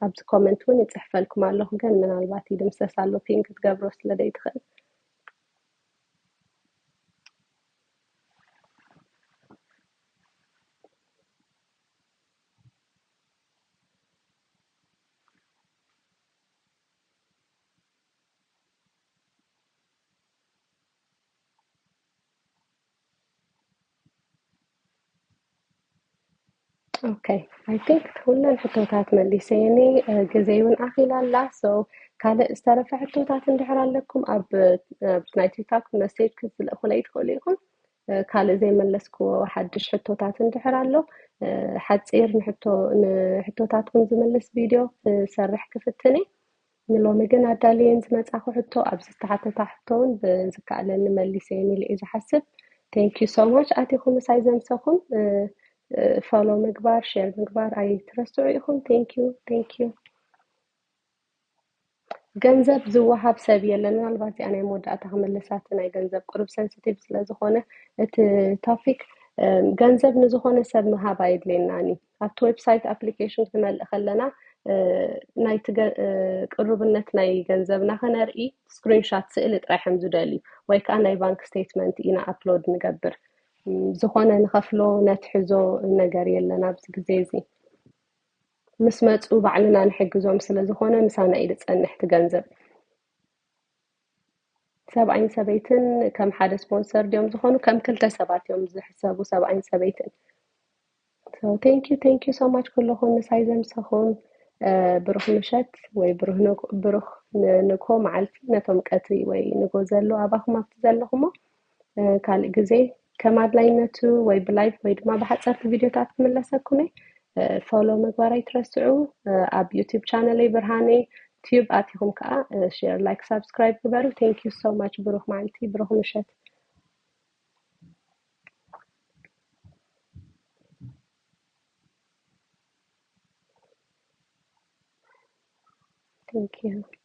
ኣብዚ ኮመንት እውን ይፅሕፈልኩም ኣለኹ፣ ግን ምናልባት ይድምሰስ ኣሎ ፒን ክትገብሮ ስለ ዘይትኽእል። ኦኬ፣ ኣይ ቲንክ ኩለን ሕቶታት መሊሰ እየ። ግዜ እውን ኣኺላ ኣላ። ሶ ካልእ ዝተረፈ ሕቶታት እንድሕር ኣለኩም ኣብ ናይ ቲክቶክ መሴጅ ክትልእኹለይ ትኽእሉ ኢኹም። ካልእ ዘይመለስክዎ ሓድሽ ሕቶታት እንድሕር ኣሎ፣ ሓፂር ንሕቶታትኩም ዝመልስ ቪድዮ ክሰርሕ ክፍትን እየ። ንሎሚ ግን ኣዳልየን ዝመፃኹ ሕቶ፣ ኣብ ዝተሓተታ ሕቶ እውን ብዝከኣለኒ መሊሰ እየ ኢለ እየ ዝሓስብ። Thank you so much። ኣቲኹም ምሳይ ዘምሰኹም ፎሎ ምግባር፣ ሼር ምግባር ኣይትረስዑ ኢኹም። Thank you, thank you። ገንዘብ ዝወሃብ ሰብ የለን። ምናልባት እዚኣ ናይ መወዳእታ ክመልሳት፣ ናይ ገንዘብ ቁሩብ ሰንስቲቭ ስለዝኾነ እቲ ቶፒክ፣ ገንዘብ ንዝኾነ ሰብ ምሃብ ኣየድልየናን እዩ። ኣብቲ ዌብሳይት ኣፕሊኬሽን ክነልእ ከለና ናይቲ ቅሩብነት ናይ ገንዘብና ከነርኢ ስክሪንሻት፣ ስእሊ ጥራይ ከም ዝደልዩ ወይ ከዓ ናይ ባንክ ስቴትመንት ኢና ኣፕሎድ ንገብር። ዝኾነ ንኸፍሎ ነትሕዞ ነገር የለን ኣብዚ ግዜ እዚ። ምስ መፁ ባዕልና ንሕግዞም ስለ ዝኾነ ምሳና እዩ ዝፀንሕ እቲ ገንዘብ። ሰብኣይን ሰበይትን ከም ሓደ ስፖንሰር ድዮም ዝኾኑ? ከም ክልተ ሰባት እዮም ዝሕሰቡ፣ ሰብኣይን ሰበይትን። Thank you, thank you so much ኩልኹም ምሳይ ዘምሰኹም። ብሩኽ ምሸት ወይ ብሩኽ ንግሆ መዓልቲ ነቶም ቀትሪ ወይ ንግሆ ዘለዉ ኣባኹም ኣብቲ ዘለኹሞ። ካልእ ግዜ ከም ኣድላይነቱ ወይ ብላይቭ ወይ ድማ ብሓፀርቲ ቪድዮታት ክምለሰኩም እየ። ፎሎ ምግባር ኣይትረስዑ። ኣብ ዩቲብ ቻነለይ ብርሃነይ ቲዩብ ኣቲኹም ከዓ ሼር፣ ላይክ፣ ሳብስክራይብ ግበሩ። Thank you so much። ብሩኽ መዓልቲ፣ ብሩኽ ምሸት። Thank you.